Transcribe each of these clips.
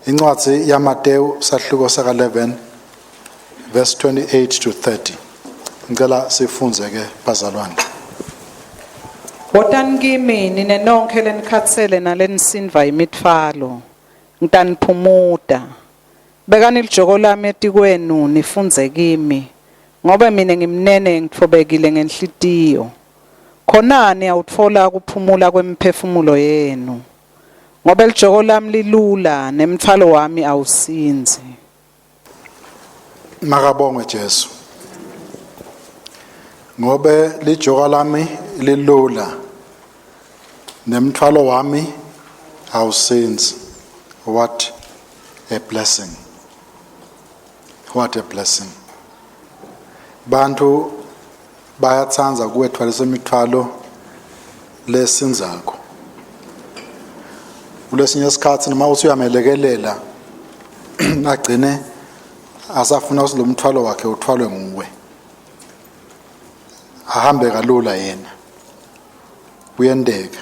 Incwadzi yaMateyu sahluko saka-11 verse 28 to 30. Ngicela sifunze ke bazalwane. Wotani kimi nine nonkhe lenikhatsele nalenisindvwa imitfwalo, ngitaniphumuta. Bekani lijoko lami etikwenu nifundze kimi, ngobe mine ngimnene ngitfobekile ngenhlitiyo. Khona niyawutfola kuphumula kwemiphefumulo yenu. Ngobe lijoko lami lilula nemtfwalo wami awusindzi. Makabongwe Jesu. Ngobe lijoka lami lilula nemthwalo wami awusindzi. What a blessing. What a blessing. Bantu bayatsandza kuwethwalisa imithwalo lesindzako. Kulesinye isikhathi noma uthi uyamelekelela agcine asafuna ukuthi lo mthwalo wakhe uthwalwe nguwe. Ahambe kalula yena. Kuyenteka.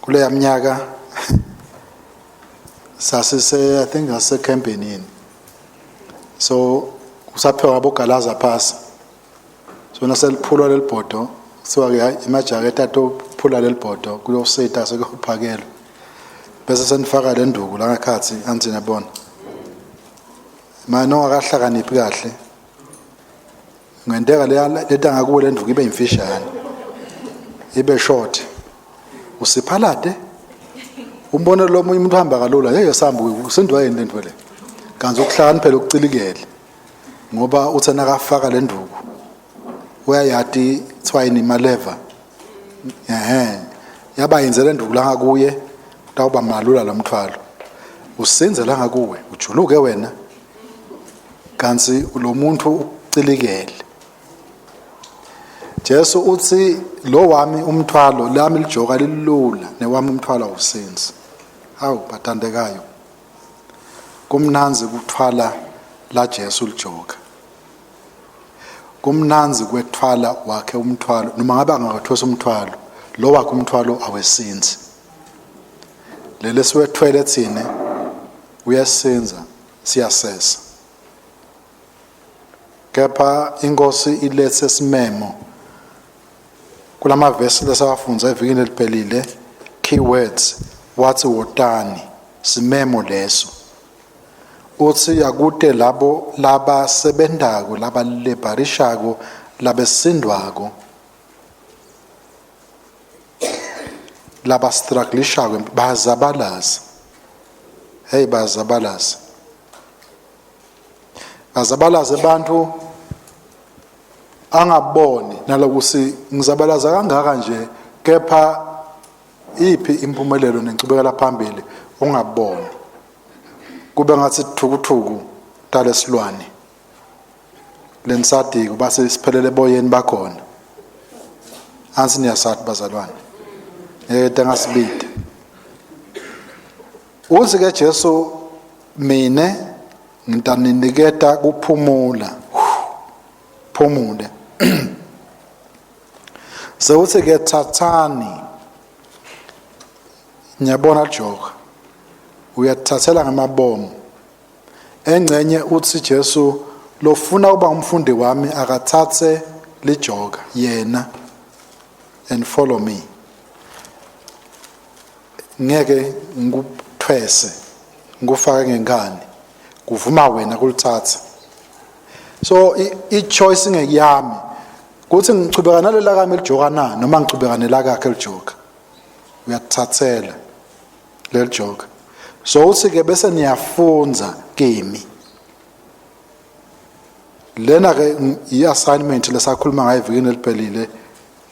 Kuleya minyaka sasise I think sase yini. So kusaphiwa abogalaza phasi. So naseliphulwa lelibhodo kuthiwa ke hayi imajaketi atophula lelibhodo kuyosita sekuyophakelwa. Bese senifaka le nduku la ngekhatsi anti niyabona. Manje ongakahlakaniphi kahle ngenteka leta ngakuwe le nduku ibe imfishane. Ibe short. Usiphalade umbone lo munye umuntu uhamba kalula ngeke sambe usindwa yini lento le. Kanti ukuhlakaniphela ukucilikele. Ngoba uthe nakafaka le nduku uyayati kuthiwa yini maleva. Ehhe. Yaba yinze le nduku la ngakuye utawuba malula lo mthwalo. Usinze la ngakuwe ujuluke wena. Kanti lo muntu ucilikele. Jesu uthi lo wami umthwalo lami lijoka lilula newami umthwalo awusinzi. Hawu bathandekayo. Kumnanzi kuthwala la Jesu lijoka. Kumnanzi kwethwala wakhe umthwalo noma ngabe angakathwesa umthwalo lo wakhe umthwalo awesinzi. Leli siwethwele thina uyasinza siyasesa. Kepha inkosi ilethe simemo kulamavesi lesawafundza evikini eliphelile keywords wathi wotani simemo leso uthi akute labo labasebentako labalebarishako labesindwako labastrugglishako bazabalaza hey bazabalaza bazabalaze abantu angaboni nalokuthi ngizabalaza kangaka nje kepha iphi impumelelo nenchubekela phambili ungaboni kube ngathi thukuthuku talesilwane lenisadiko base siphelele eboyeni bakhona ansi niyasathi bazalwane ngeke tengasibide uthi ke Jesu mine ngitaniniketa kuphumula phumule sewuthi ke thathani ngiyabona joka uyathathela ngamabomu engcenye uthi Jesu lofuna uba umfundi wami akathathe lijoka yena and follow me ngeke ngikuthwese ngikufake ngenkani kuvuma wena kulithatha so i-choice ingekuyami kuthi ngichubeka nalela kami lijoka na noma ngichubeka nelakakhe lijoka uyakuthathela leli joka so uthi ke bese niyafunza kimi lena ke i-assignment lesakhuluma ngayo evikini eliphelile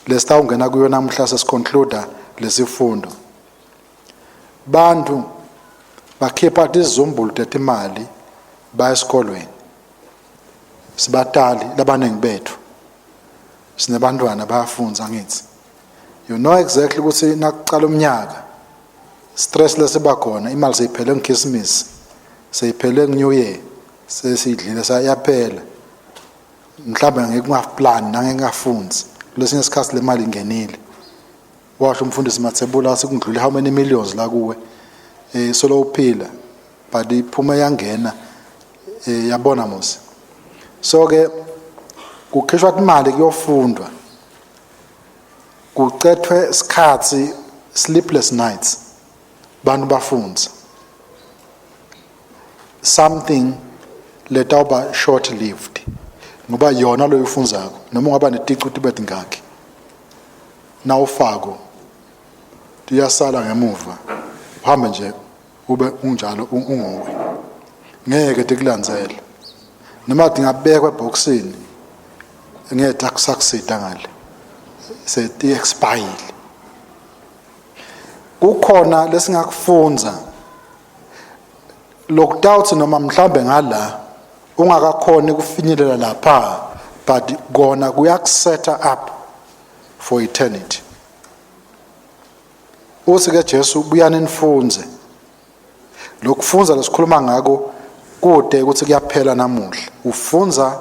lesitawungena kuyo namuhla sesiconcluda lesifundo bantu bakhipha tizumbulu tetimali baya esikolweni sibatali labaningi bethu sinebantwana bayafundza ngithi you know exactly ukuthi nakuqala umnyaka stress lesiba khona imali seyiphele ngeChristmas seyiphele ngeNew Year sesiyidlile sayaphela mhlawumbe ngeke ungaplan nange ngingafunzi kulesinye isikhathi le mali ingenile Washo umfundisi Matsebula sekundlule how many millions la kuwe solo uphila, but iphuma yangena, yabona mos. So ke kukhishwa imali kuyofundwa, kucethwe isikhathi, sleepless nights, bantu bafunza something letawuba short lived, ngoba yona lo uyifunzako noma ungaba neticu tibe tingakhi, nawufako tiyasala ngemuva, uhambe nje ube unjalo unguwe, ngeke tikulandzele noma tingabekwa ebhokisini, ngeke takusakusita ngale, seti expire. Kukhona lesingakufunza lokutawuthi noma mhlambe ngala ungakakhoni kufinyelela lapha, but kona kuyakuseta up for eternity. Uthi ke Jesu, buyani nifunze. Lokufunza lesikhuluma ngako kude ukuthi kuyaphela namuhla, ufunza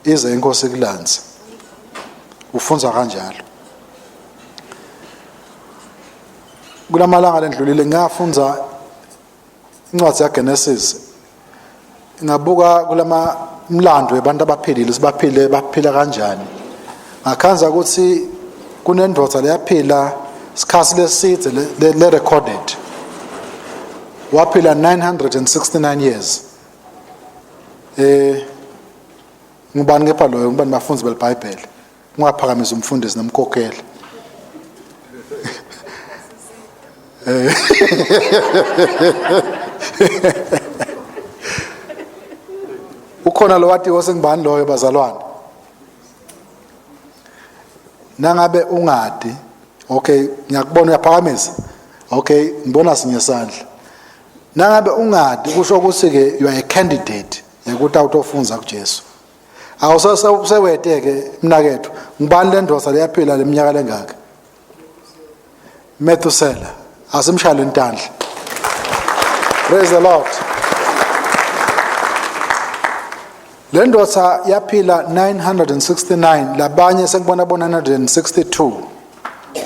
ize inkosi kulanze, ufunza kanjalo. Kulamalanga lendlulile ngafunza incwadi yaGenesis, ngabuka kulama mlando yabantu abaphilile, sibaphile baphila kanjani, ngakhanza ukuthi kunendoda leyaphila isikhathi leside le recorded, waphila 969 years. Ngubani kepha loyo? Ngubani, bafunzi beBhayibheli? Ungaphakamisa umfundisi nomkhokheli. Ukhona lo wathi osengibani loyo, bazalwane? Nangabe ungadi, okay, ngiyakubona uyaphakamisa. Okay, ngibona sinye sandla. Nangabe ungadi, kusho ukuthi ke you are a candidate yokuthi awutofunza kuJesu. Awusewete ke mnakethu, ngibani le ndoda leyaphila leminyaka lengaka? Methuselah. Asimshayele intandla. Praise the Lord. Le ndoda yaphila 969, labanye sekubona bo 962,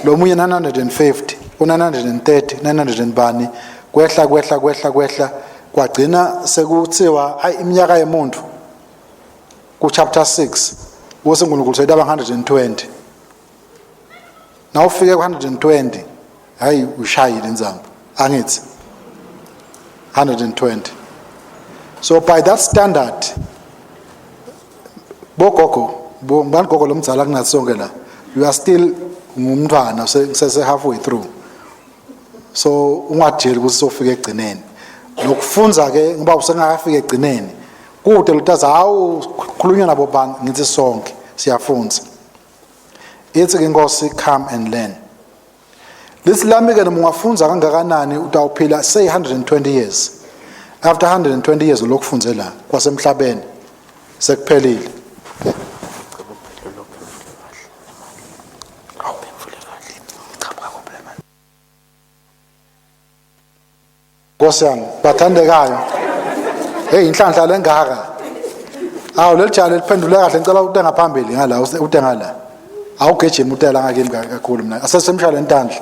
lomunye 950, u930, 900 and bani, kwehla kwehla kwehla kwehla, kwagcina sekuthiwa ayi iminyaka yemuntu ku chapter 6 uthi uNkulunkulu seyitaba 120. Nawufike ku 120, hayi, ushayile inzambo, angithi 120. So by that standard, bogogo, ngubani gogo lomdzala kunathi sonke la? You are still ngumntwana, sese halfway through, so ungajeli ukuthi sofika egcineni lokufunza ke, ngoba usengakafika egcineni kude. Lutaza hawu, khulunywa nabo bani? Ngithi sonke siyafunza. Ithi ke inkosi, come and learn. Lithi lami ke, noma ungafunza kangakanani, utawuphila say 120 years, after 120 years lokufunze la kwasemhlabeni sekuphelile. Nkosi yami, bathandekayo, hey, inhlanhla lengaka! Awu, leli jalo liphendule kahle. Ngicela ute ngaphambili ngala, ute ngala, awugijima utela ngakimi kakhulu. Mina asesemshayele intandla.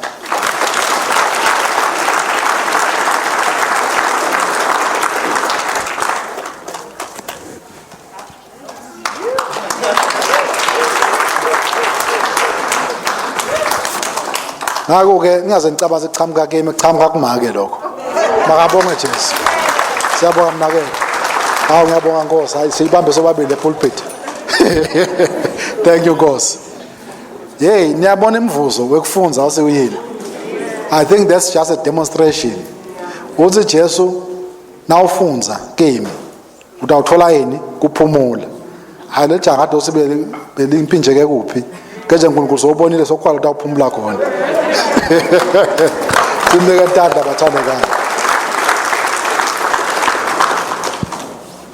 Ngakho-ke ngingaze ngicabaze kuchamuka kimi, kuchamuka kumake lokho. Makabonge Jesu. Siyabonga mnakethu. Hawu, ngiyabonga Nkosi. Hayi, siyibambe sobabili epulpit. Thank you, Nkosi. Hey, niyabona imvuzo wekufunza awuseyini. I think that's just a demonstration. Uthi Jesu, nawufunza kimi utawuthola yini? Kuphumula. Hayi, le jaha kade usibele belimpinjeke kuphi? Keje uNkulunkulu sowubonile sokukhwala utawuphumula khona. Simnike tandla, bathandekayo.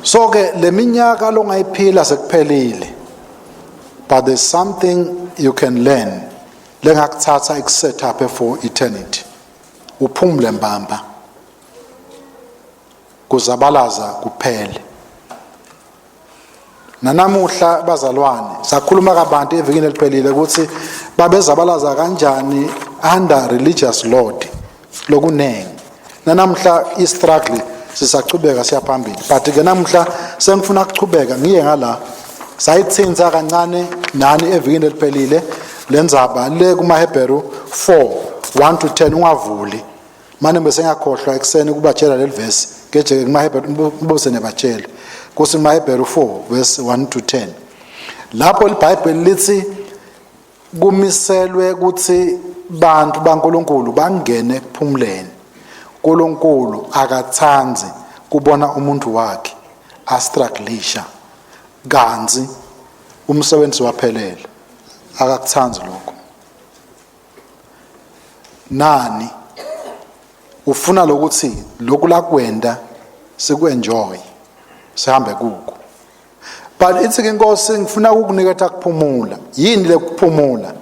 So ke leminyaka longayiphila sekuphelile. But there's something you can learn lengakuthatha ikuset up for eternity. Uphumule mbamba. Kuzabalaza kuphele. Nanamuhla bazalwane sakhuluma kabanti evikini eliphelile ukuthi babezabalaza kanjani under religious load lokunengi. Nanamhla i-struggle sisachubeka siyaphambili, but ke namuhla sengifuna ukuchubeka ngiye ngala. Sayithinta kancane nani evikini eliphelile lenzaba le kumaHebheru 4 1 to 10. Ungavuli mane, bese ngiyakhohlwa ekuseni ukubatshela leli verse keje kumaHebheru, bose nebatshele kusi kumaHebheru 4 verse 1 to 10, lapho iBhayibheli lithi kumiselwe ukuthi bantu baNkuluNkulu bangene ekuphumuleni. uNkulunkulu akathandi kubona umuntu wakhe astrugglisha kanzi umsebenzi waphelele, akakuthandi lokho. Nani ufuna lokuthi lokhu lakwenda sikuenjoy, sihambe kuko, but ithi ke inkosi, ngifuna ukukuniketa kuphumula. Yini lekuphumula?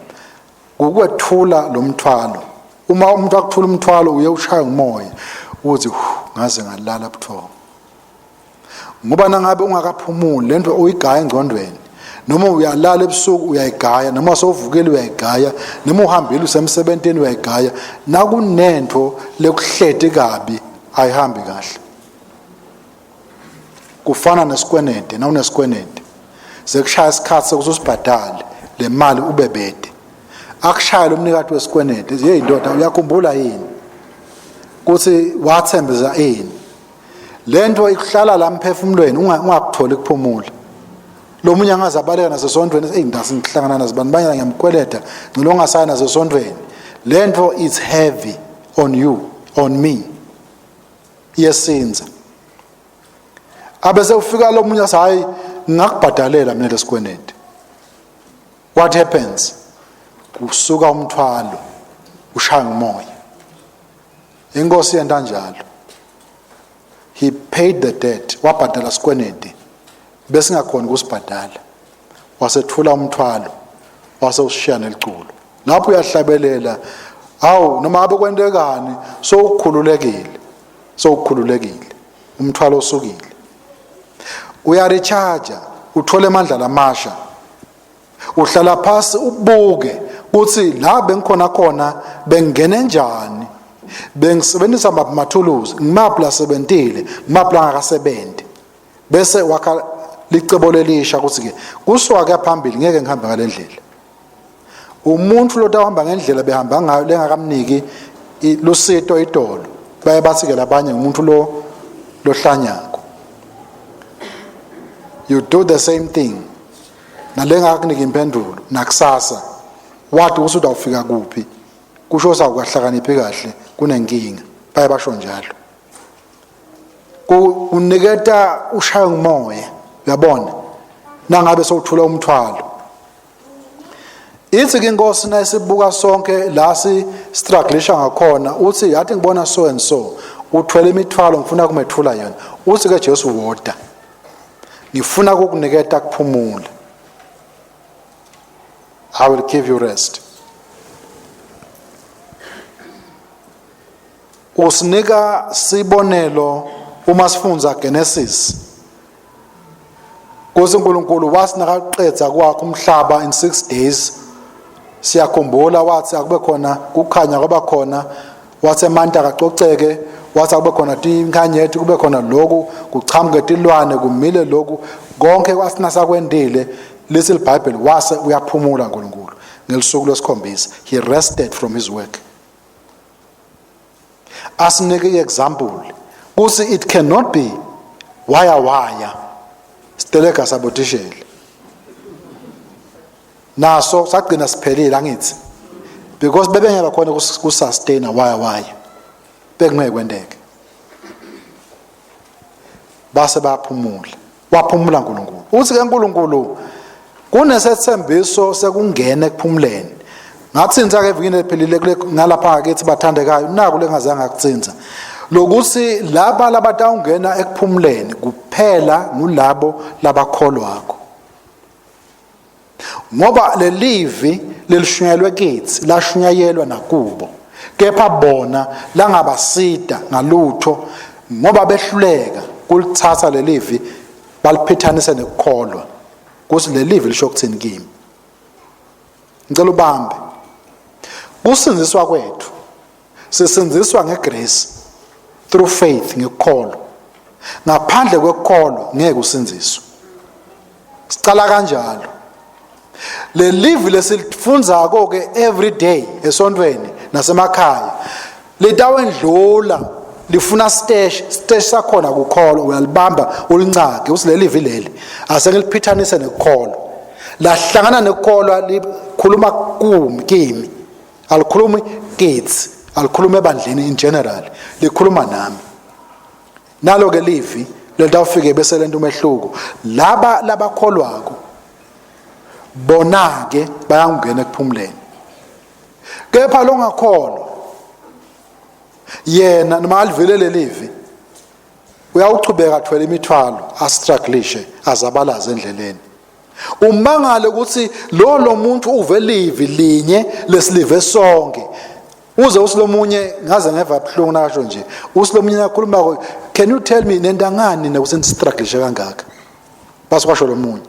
Kukwethula lo mthwalo. Uma umuntu akuthula umthwalo, uye ushaya ngumoya uthi, "Ngaze ngalala buthongo." Ngoba nangabe ungakaphumuli, lento uyigaya engcondweni. Noma uyalala ebusuku uyayigaya, noma sowuvukile uyayigaya, noma uhambile usemsebentini uyayigaya. Nakunento lekuhleti kabi, ayihambi kahle. Kufana nesikwenede, nawunesikwenede sekushaya isikhathi sokuthi usibhadale le mali, ube bede akushaya lo mnikati wesikwenede, hey ndoda, uyakhumbula yini kuthi wathembisa ini? Lento ikuhlala la mphefumulweni, ungakutholi kuphumula. Lo munye angaze abaleka nasesontweni, eyi ndasi ngihlangana nazibani banyana, ngiyamkweleta, ngilo ungasaya nasesontweni. Lento is heavy on you, on me, iyesinza. Abese ufika lo munye athi, "Hayi, ngingakubhadalela mina lesikwenede." What happens? Kusuka umthwalo, ushaya ngumoya. Inkosi yenta njalo, he paid the debt, wabhadala sikwenede besingakhona ukusibhadala, wasethula umthwalo, wase usishiya neliculo lapho uyahlabelela. Hawu, noma ngabe kwentekani, sowukhululekile, sowukhululekile, umthwalo usukile. Uyarecharge, uthole amandla lamasha, uhlala phasi ubuke kuthi la bengikhona khona bengene njani, bengisebenzisa maphi mathuluzi, ngimaphi lasebentile, ngimaphi langakasebenzi, bese wakha licebo lelisha ukuthi ke kusuka kuya phambili ngeke ngihambe ngale ndlela. Umuntu lotawuhamba ngendlela behamba ngayo lengakamniki lusito itolo, baye bathi ke labanye umuntu lo lohlanyako. You do the same thing nalengakunika impendulo nakusasa, wathi ukuthi utawufika kuphi, kusho sawukahlakaniphi kahle, kunenkinga, baye basho njalo. Kuniketa ushaya ngumoya, uyabona, nangabe sowuthula umthwalo. Ithi ke inkosi, nayisibuka sonke la si strugglisha ngakhona, uthi, "Yathi ngibona so and so uthwele imithwalo, ngifuna kumethula yona." Uthi ke Jesu, "Woda, ngifuna ukukuniketa kuphumula. I will give you rest." Usinika sibonelo uma sifunza Genesis kuthi uNkulunkulu wasinakaqedza kwakho umhlaba in 6 days. Siyakhumbula wathi akube khona kukhanya, kwaba khona. Wathi emanti akacoceke, wathi akube khona tinkhanyeti, kube khona lokhu, kuchamuke tilwane, kumile lokhu konke. Kwasina sakwendile, lithi iBhayibheli wase uyaphumula uNkulunkulu ngelisuku lwesikhombisa. He rested from his work. Asinike iexample kuthi it cannot be waya waya sitelega sabotishela, naso sagcina siphelile, angithi? Because bebengeke khona kusustain waya waya, bekungeke kwenteke. Base baphumula, waphumula uNkulunkulu. Uthi ke uNkulunkulu kunesethembiso sekungena ekuphumuleni. Ngathinta ke evikini lephelile kule ngalapha kithi bathandekayo, naku lengazange akuthinta lokuthi laba labatawungena ekuphumuleni kuphela ngulabo labakholwako, ngoba lelivi lelishunyayelwe kithi lashunyayelwa nakubo, kepha bona langabasida ngalutho, ngoba behluleka kulithatha lelivi baliphithanise nekukholwa. Kuthi lelivi lisho ukuthini kimi. Ngicela ubambe. Kusindziswa kwethu sisindziswa ngegrace through faith, ngekukholwa. Ngaphandle kwekukholwa ngeke usindziswe. Sicala kanjalo. Le live lesilifundzako ke every day esontweni nasemakhaya litawendlula, lifuna stash stash sakhona kukholwa. Uyalibamba ulincake, uthi leli leli asengiliphithanise nekukholwa. Lahlangana nekukholwa, likhuluma kumi kimi, alikhulumi kids, alikhulumi ebandleni in general, likhuluma nami. Nalo ke livi lelitawufike bese lento umehluko. Laba labakholwako bona ke bayangena ekuphumuleni, kepha longakholwa yena noma alivele lelivi uyawuchubeka athwele imithwalo, astrugglishe, azabalaze endleleni. Umangale ukuthi lo muntu uve livi linye lesilive sonke, uze usilomunye ngaze ngeva buhlungu nakasho nje usilomunye nakhuluma, "Can you tell me nentangani nekuthi nistrugglishe kangaka?" Base kwasho lo munye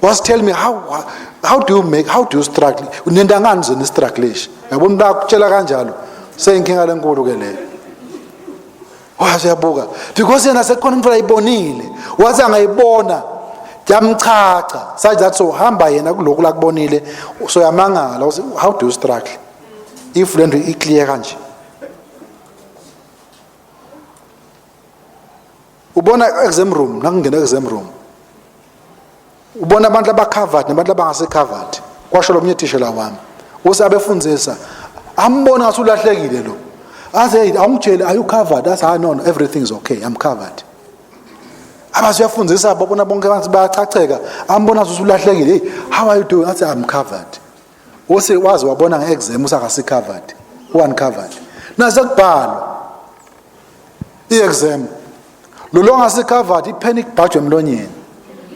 was, "Tell me how do you make, how do you struggle? Nentangani ze nistrugglishe?" Yabona, bakutshela kanjalo, seyinkinga lenkulu ke leyo. Waze uyabuka because yena sekukhona into ayibonile, wathi angayibona yamchacha such that so hamba yena kulokhu lakubonile, so yamangala uthi, "How do you struggle if lento iclear kanje?" Ubona exam room, nakungena exam room ubona abantu abacovered nabantu abangase-covered. Kwasho lo munye thishela wami, uthi abefundisa ambona ngathi ulahlekile lo, athi, "Hey, awungitsheli, are you covered?" Athi, "Ah, no, everything is okay, I'm covered." Abathi uyafundisa, babona bonke abantu bayachacheka, ambona ngathi ulahlekile. "Hey, how are you doing?" Athi, "I'm covered." Uthi wazi wabona nge-exam usakasi-covered, u-uncovered. Nasekubhalwa i-exam, lo longasi-covered, ipheni ibhajwe emlonyeni,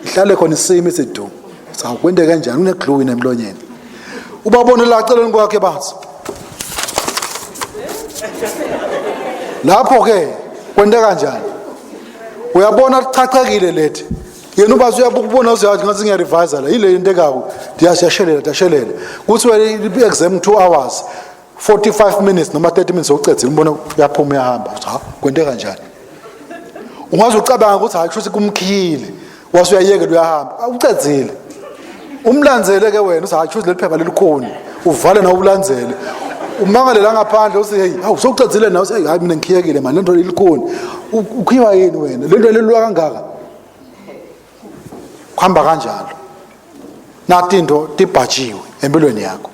ihlale khona isimo isidu. Cha, kwente kanjani uneglue emlonyeni? Ubabone la celeni kwakhe, bathi lapho ke kwente kanjani? Uyabona kuchachekile lethi yena ubazi uyabukubona, uyazi ngathi ngiyarevise la yile into ekako, ndiyashelela, ndiyashelela. Kuthi wena i-exam 2 hours 45 minutes noma 30 minutes ucedzile, umbona uyaphuma uyahamba. Uthi, "Ha, kwente kanjani?" Ungaze ucabanga ukuthi hayi, kusho ukuthi kumkhiyile, wase uyayekela uyahamba, ucedzile. Umlandzele ke wena, uthi hayi, kusho leli phepha lelikhuni, uvale nawe ulandzele. Umangale la ngaphandle, uthi, "Hey, hawu, sewucedzile nawe?" Uthi, "Hayi, mina ngikhiyekile mani, lento lelikhuni." Ukhiwa yini wena lento lelulwa kangaka? Kuhamba kanjalo nathi into tibhajiwe empilweni yakho.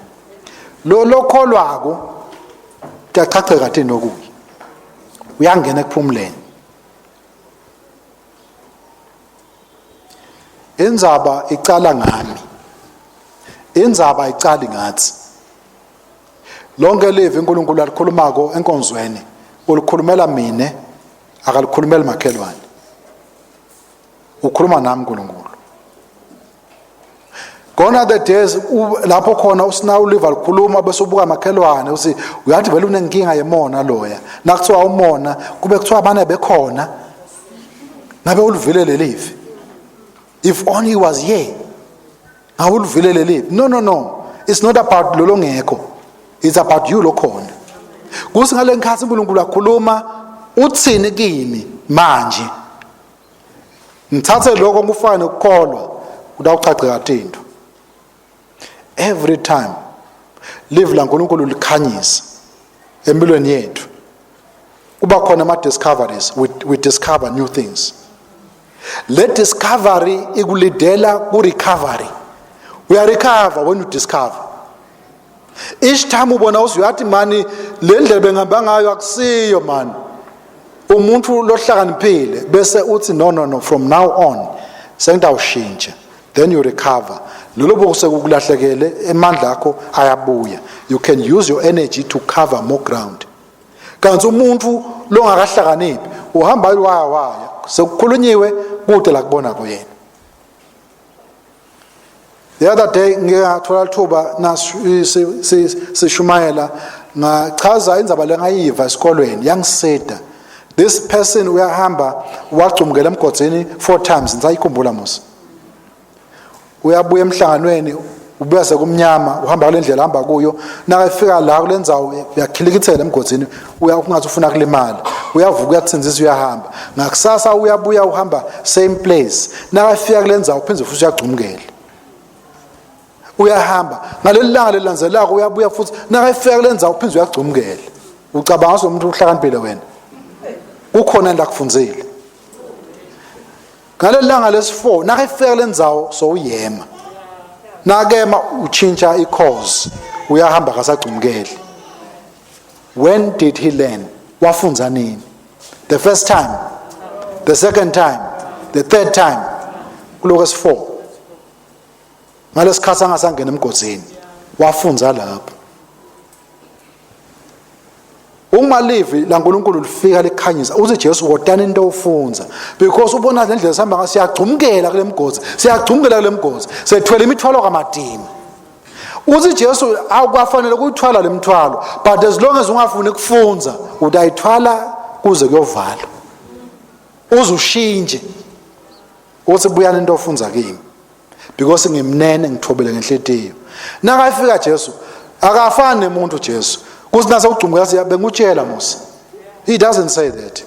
Lo lokholwako kuyachacheka thina okuyi uyangena ekuphumuleni. Indzaba icala ngami, indzaba icali ngathi. Lonke livi uNkulunkulu alikhulumako enkonzweni ulikhulumela mine, akalikhulumeli makhelwane. Ukhuluma nami uNkulunkulu. Gone are the days lapho khona usina uliva likhuluma bese ubuka makhelwane, uthi uyathi vele unenkinga yemona loya. Nakuthiwa umona kube kuthiwa abane bekhona ngabe ulivile lelivi. If only he was here, ngabe ulivile lelivi. No, no, no, it's not about lolo ngekho, it's about you lokhona. Kuthi ngale nkhathi uNkulunkulu akhuluma, uthini kimi manje? Ngithathe lokho kufane nokukholwa, kutawuchacheka tinto. Every time live laNkulunkulu likhanyisa empilweni yethu, kuba khona ama discoveries. We discover new things. Le discovery ikulidela ku recovery. We are recover when you discover. Each time ubona uthi uyathi mani, le ndlela bengihamba ngayo akusiyo mani, umuntu lohlakaniphile bese uthi, "No, no, no, from now on sengitawushintsha." Then you recover lolo buku sekukulahlekele, emandla akho ayabuya. You can use your energy to cover more ground. Kanti umuntu longakahlakaniphi uhamba waya waya, sekukhulunyiwe kude la kubona yena. The other day ngike ngathola lithuba sishumayela, ngachaza indzaba lengayiva esikolweni, yangisida. This person uyahamba wagcumukela emgodzini four times, ngisayikhumbula musa. Uyabuya emhlanganweni, ubuya sekumnyama, uhamba kule ndlela hamba kuyo. Nakafika la kule ndzawo uyakhilikithela emgodzini, uya kungathi ufuna kulimala. Uyavuka, uyathinzisa, uyahamba. Ngakusasa uyabuya, uhamba same place. Nakafika kule ndzawo uphinde futhi uyagcumukela, uyahamba. Ngaleli langa lelilandzelako uyabuya futhi, nakafika kule ndzawo uphinde uyagcumukela. Ucabanga ukuthi umuntu uhlakaniphile wena? Kukhona la kufundzile. Ngaleli langa lesi-4 nakefika kule ndzawo sowuyema, nakema utshintsha i-course, uyahamba, kasagcumukeli. When did he learn? Wafunza nini? The first time, the second time, the third time? Kuloko esi-4, ngalesikhathi angasangena emgodzini, wafunza lapho. Uma livi laNkulunkulu lifika likhanyisa, uthi Jesu, "Wotani into ufunza," because ubona le ndlela sihamba ngayo, siyagcumkela kule mgodzi, siyagcumkela kule mgodzi, sethwele imithwalo kamadini. Uthi Jesu awukwafanele ukuyithwala le mthwalo, but as long as ungafuni kufunza, utayithwala kuze kuyovala, uze ushintshe. Uthi, "Buyani into ofunza kimi, because ngimnene, ngithobele ngenhlitiyo." Nakafika Jesu akafani nemuntu. Jesu kuthi nase ugcumukela siya bengutshela Musa. He doesn't say that.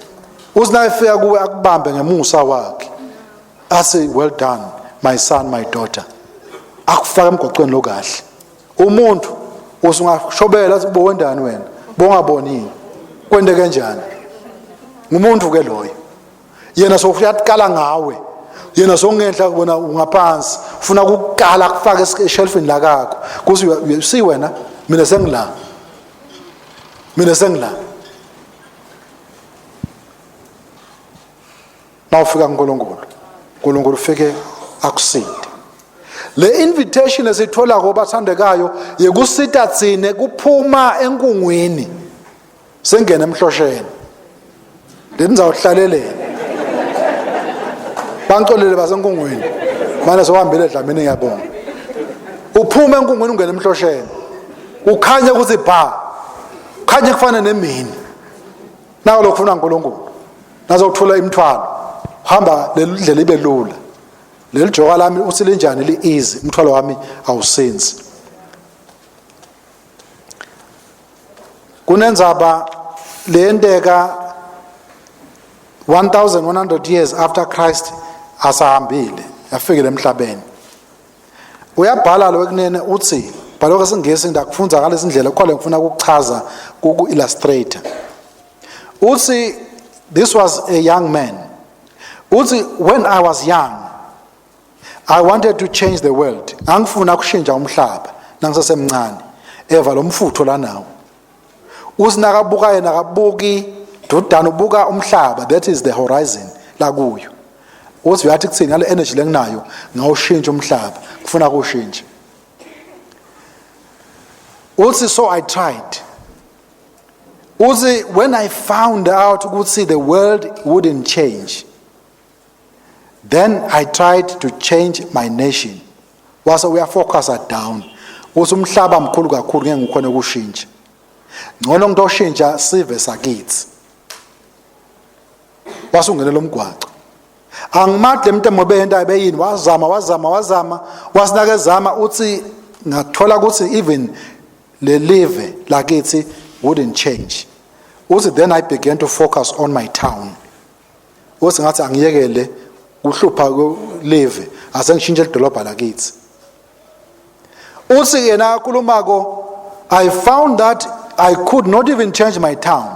Uthi nakafika kuwe akubambe ngemusa wakhe, athi, "Well done, my son, my daughter," akufaka emgwaqweni lokahle. Umuntu usungashobela athi, "Bowendani wena? Bongaboni yini? Kwente kanjani?" Ngumuntu ke loyo. Yena sokuyaqala ngawe, yena songenhla, wena ungaphansi, ufuna ukukala kufaka eshelfini lakakho kuthi si wena, mina sengila, mina sengila. Mawufika kuNkulunkulu, uNkulunkulu ufike akusinde. Le invitation esithola kobathandekayo yekusita tsine kuphuma enkungwini sengena emhlosheni lendizawuhlaleleni. Bancolele basenkungwini, manje sohambile Dlamini, ngiyabonga. Uphuma enkungwini ungena emhlosheni, ukhanye ukuthi ba khanye kufana nemini. Nawo lokufuna uNkulunkulu nazokuthula imithwalo, hamba leli ndlela ibe lula. Leli joka lami uthi linjani? Li easy, umthwalo wami awusinzi. Kunenzaba leyenteka 1100 years after Christ asahambile, yafikile emhlabeni. Uyabhala lo ekunene, uthi bhala kwesingisi, ndakufunza ngalezi ndlela khona ngifuna ukuchaza kuku illustrator. Uthi this was a young man. Uthi, "When I was young, I wanted to change the world." Angifuna ukushintsha umhlaba nangisasemncane. Eva lo mfutho lanawo. Uthi nakabuka yena akabuki dudana, ubuka umhlaba, that is the horizon la kuyo. Uthi uyathi kuthini ngale energy lenginayo, ngawushintsha umhlaba, ngifuna kuwushintsha. Uthi, "So I tried." Uthi, "When I found out ukuthi the world wouldn't change, then I tried to change my nation." Wase uyafocusa down. Uthi umhlaba mkhulu kakhulu, ngeke ngikhone ukushintsha, ngcono ngitoshintsha sive sakithi. Wase ungenela umgwaco, angimadle emntemo beyenta beyini. Wazama, wazama, wazama, wasinakezama. Uthi, "Ngathola ukuthi even le live lakithi wouldn't change." Uthi, "Then I began to focus on my town." Uthi, "Ngathi angiyekele kuhlupha live, asengishintshe idolobha lakithi." Uthi yena akhulumako, "I found that I could not even change my town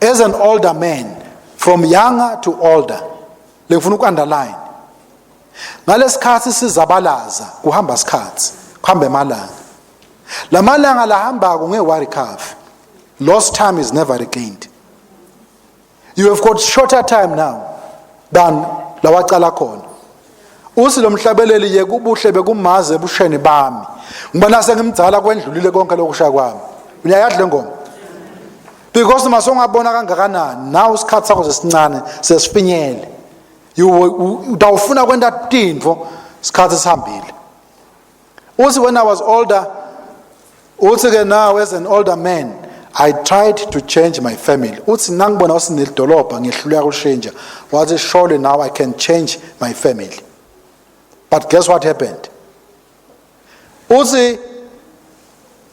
as an older man," from younger to older. Lengifuna uku-underline, ngalesikhathi sizabalaza, kuhamba isikhathi, kuhamba emalanga. Lamalanga lahambako ngeke wa-recover. Lost time is never regained. You have got shorter time now than lawacala khona. Uthi lo mhlabeleli, "Yeke ubuhle bekumaze ebusheni bami, ngibona sengimdzala, kwendlulile konke lokusha kwami." Uyayazi le ngoma, because masongabona kangakanani nawe, isikhathi sakho sesincane, sesifinyele. Utawufuna kwenta tintfo isikhathi sihambile. Uthi, "When I was older," uthi ke, "now as an older man, I tried to change my family." Uthi, "Nangibona usinelidolobha ngihluleka ukushintsha," wathi, "surely now I can change my family." But guess what happened? Uthi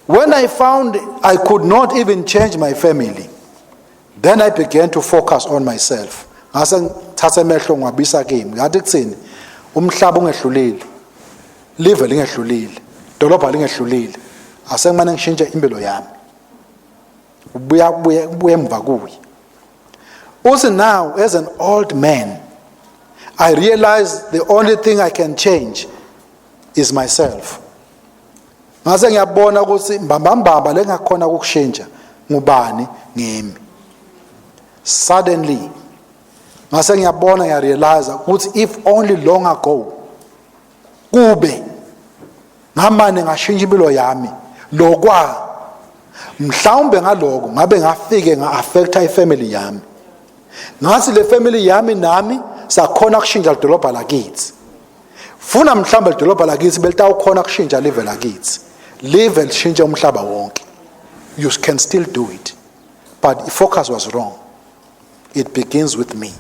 when I found I could not even change my family, then I began to focus on myself. Ngase ngithatha emehlo ngiwabisa kimi. Ngathi kuthini? Umhlaba ungehlulile. Live lingehlulile. Dolobha lingehlulile. Asengimane ngishintshe impilo yami. Ubuya kubuye kubuye emva kuye. Uthi now as an old man I realize the only thing I can change is myself. Ngase ngiyabona ukuthi mbambambamba lengakhona ukushintsha ngubani ngimi. Suddenly ngase ngiyabona ngiyarealize ukuthi if only long ago kube ngamane ngashintsha impilo yami lokwa mhlawumbe ngaloko ngabe ngafike nga-affecta ifamily yami ngathi le family yami nami sakhona kushintsha lidolobha lakithi funa mhlawumbe lidolobha lakithi belitawukhona kushintsha live lakithi live lishintshe umhlaba wonke. You can still do it, but the focus was wrong. It begins with me.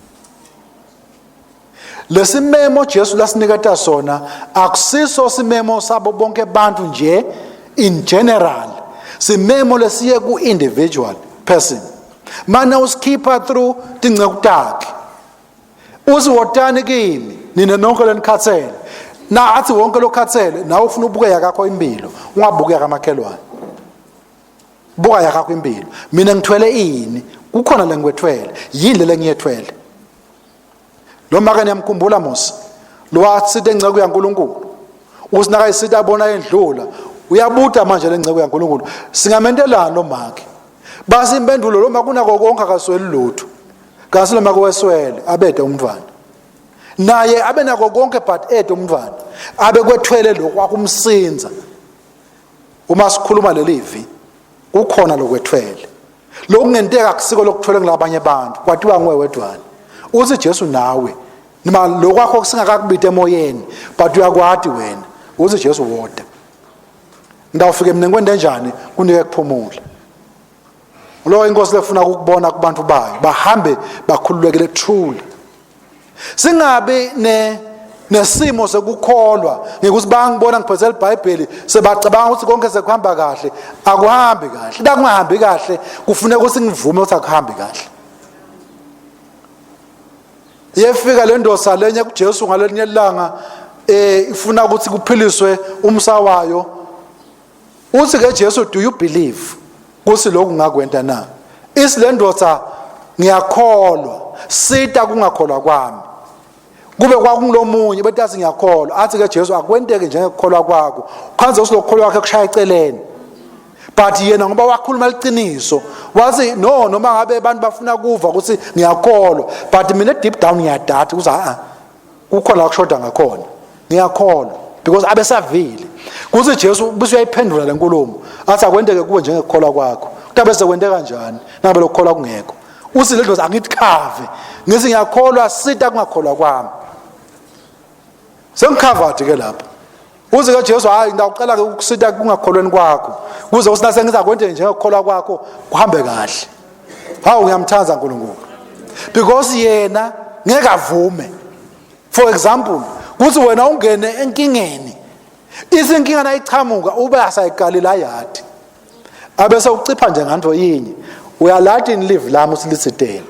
Lesimemo Jesu lasiniketa sona akusiso simemo sabo bonke abantu nje in general. Simemo lesiye ku individual person. Mana usikhipha through tinceku takhe. Uthi wotani kimi nina nonke lenikhathele. Na athi wonke lokhathele nawe ufuna ubuke yakakho impilo, ungabuki yakamakhelwane. Buka yakakho impilo. Mina ngithwele ini? Kukhona lengikwethwele. Yini le ngiyethwele? Lo make niyamkhumbula Musa. Lo wathi enceku yaNkulunkulu. Uthi nakayisithi abona endlula, uyabuta manje lenceku yaNkulunkulu. Singamentelani lo make? Basi impendulo lo make unako konke akasweli lutho. Kasi lo make weswele abede umntwana. Naye abe nako konke but ede umntwana. Abe kwethwele lokhu akumsinza. Uma sikhuluma lelivi kukhona lokwethwele. Lokungenteka akusiko lokuthwele ngilabanye abantu, kwatiwa nguwe wedwana. Uthi Jesu nawe noma lokwakho kusingakakubita emoyeni but uyakwati wena. Uthi Jesu woda. Ngidawufike mina ngikwende njani kunike kuphumula. Lo inkosi lefuna ukubona kubantu bayo bahambe bakhululekile truly. Singabi ne nesimo sekukholwa ngikuthi bangibona ngiphethe iBhayibheli sebacabanga ukuthi konke sekuhamba kahle. Akuhambi kahle. La kungahambi kahle kufuneka ukuthi ngivume ukuthi akuhambi kahle. Yefika le ndoda lenye kuJesu ngalelinye ilanga ifuna ukuthi kuphiliswe umsa wayo. Uthi ke Jesu, do you believe kuthi lokhu ngakwenta na? Isi le ndoda ngiyakholwa, sita kungakholwa kwami. Kube kwakungulomunye betathi ngiyakholwa, athi ke Jesu akwenteke njengekukholwa kwakho. Khanze usilokukholwa kwakhe kushaya eceleni. But yena ngoba wakhuluma liqiniso, wathi no noma ngabe abantu bafuna kuva ukuthi ngiyakholwa, but mina deep down ngiyadata ukuthi a kukhona la kushoda ngakhona. Ngiyakholwa because abesavile. Kuthi Jesu bese uyayiphendula lenkulumo, athi akwenteke kuwe njengekukholwa kwakho. Kutabe sekwente kanjani nangabe lokukholwa kungekho? Uthi le dlozi angithi khave, ngithi ngiyakholwa sita kungakholwa kwami. Sengicovered ke lapho. Uze ke Jesu hayi ngiyacela ke ukusita kungakholweni kwakho. Kuze uthi nase ngizakwente njengokukholwa kwakho kuhambe kahle. Hawu ngiyamthanda uNkulunkulu. Because yena ngeke avume. For example, kuthi wena ungene enkingeni. Isinkinga nayichamuka ube asayiqali la yadi. Abese ucipha nje nganto yinye. Uyalati in live lami usilithiteni.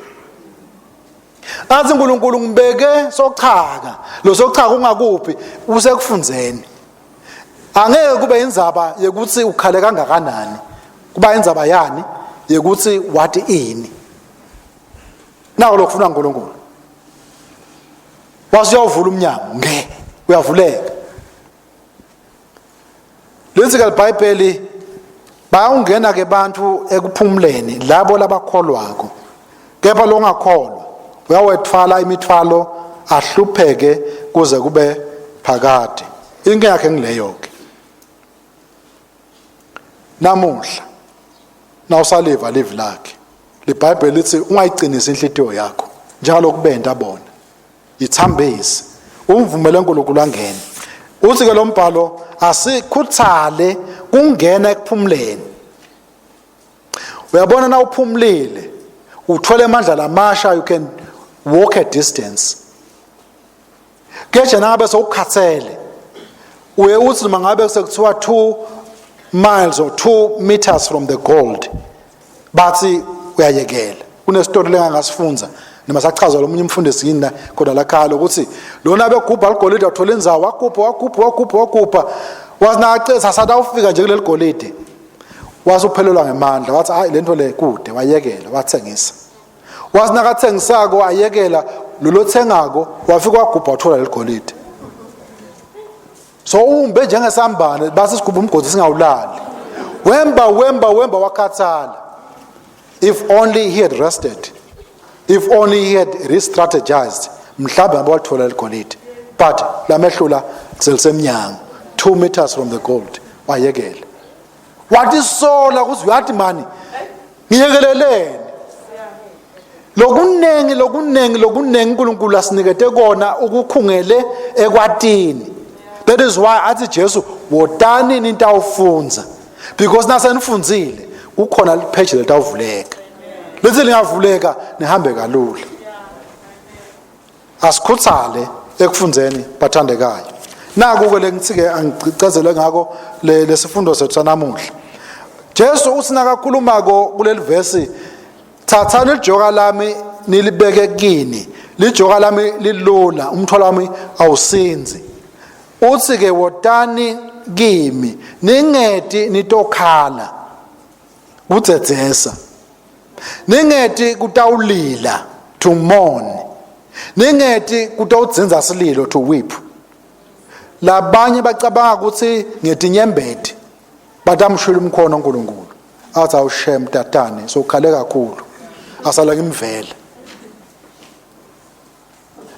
Athi uNkulunkulu ngibeke sochaka. Lo sochaka ungakuphi? Usekufunzeni. Angeke kube indzaba yekuthi ukhale kangakanani. Kuba indzaba yani yekuthi wathi ini. Nako lokufuna uNkulunkulu. Wase uyawuvula umnyango nge uyavuleka. Lithi ke iBhayibheli bayawungena ke bantu ekuphumuleni labo labakholwako. Kepha longakholwa uyawethwala imithwalo ahlupheke kuze kube phakade. Inkinga yakhe ngileyo ke. Namuhla nawusaliva livi lakhe liBhayibheli lithi ungayiqinisi inhlitiyo yakho njalo kubenta bona. Yithambise umvumele uNkulunkulu angene. Uthi ke lo mbhalo asikhuthale kungena ekuphumuleni. Uyabona na uphumulile uthwele amandla lamasha, you can walk a distance. Keje nangabe sewukhathele uye uthi noma ngabe sekuthiwa 2 miles or 2 meters from the gold bathi uyayekela. Kunesitori lengangasifunza noma sachaza lomunye umfundisi yini khona la khaya ukuthi lona begubha ligolide wathola indzawo wagubha wagubha wagubha wagubha wathi nakacesa sathi awufika nje kuleli golide wase uphelelwa ngemandla wathi hayi lento le kude wayekela wathengisa. Wathi nakathengisako ayekela lolothengako wafika wagubha wathola leligolide. So umbe njengesambane base sigubha umgodi singawulali. Wemba wemba wemba wakhathala. If only he had rested. If only he had re-strategized. Mhlawumbe ngabe wathola ligolide. But lamehlula selisemnyango 2 meters from the gold wayekela. Wathi sola ukuthi uyathi mani ngiyekeleleni. Lokunengi lokunengi lokunengi uNkulunkulu asinikete kona ukukhungele ekwatini. That is why athi Jesu wotani nintawufunza because nasenifunzile kukhona lipage letawuvuleka. Lithi lingavuleka nihambe kalula. Asikhuthale ekufunzeni bathandekayo. Naku ke lengithi ke angicazele ngako lesifundo sethu sanamuhla. Jesu uthi nakakhulumako kuleli verse thathani lijoka lami nilibeke kini lijoka lami lilula umthwalo wami awusinzi. Uthi ke wotani kimi ningeti nitokhala kudzedzesa ningeti kutawulila to mourn ningeti kutawudzinza sililo to weep. Labanye bacabanga ukuthi ngetinyembeti batamshila umkhono uNkulunkulu athi awushem tatane sokhale kakhulu asala ngimvela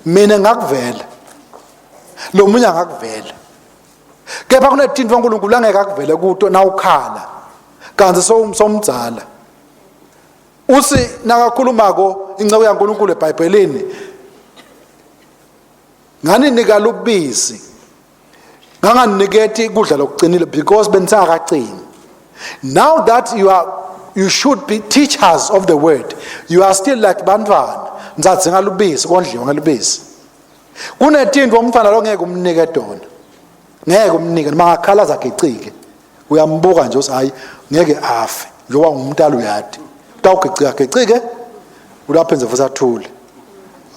mina ngakuvela lo munye angakuvela kepha kunetinto uNkulunkulu angeke akuvele kuto nawukhala kanti somdzala uthi nakakhulumako inceku yaNkulunkulu eBhayibhelini ngani nika lubisi nganganiketi kudla lokuqinile because benisangakaqini. Now that you are you should be teachers of the word, you are still like bantwana nizadzinga lubisi kondliwa ngelubisi. Kunetinto umfana longeke umnike tona, ngeke umnike noma ngakhala zagicike uyambuka nje uthi hayi ngeke afe njengoba ngumntala uyadi utawugicika gicike ulaphenze futhi athule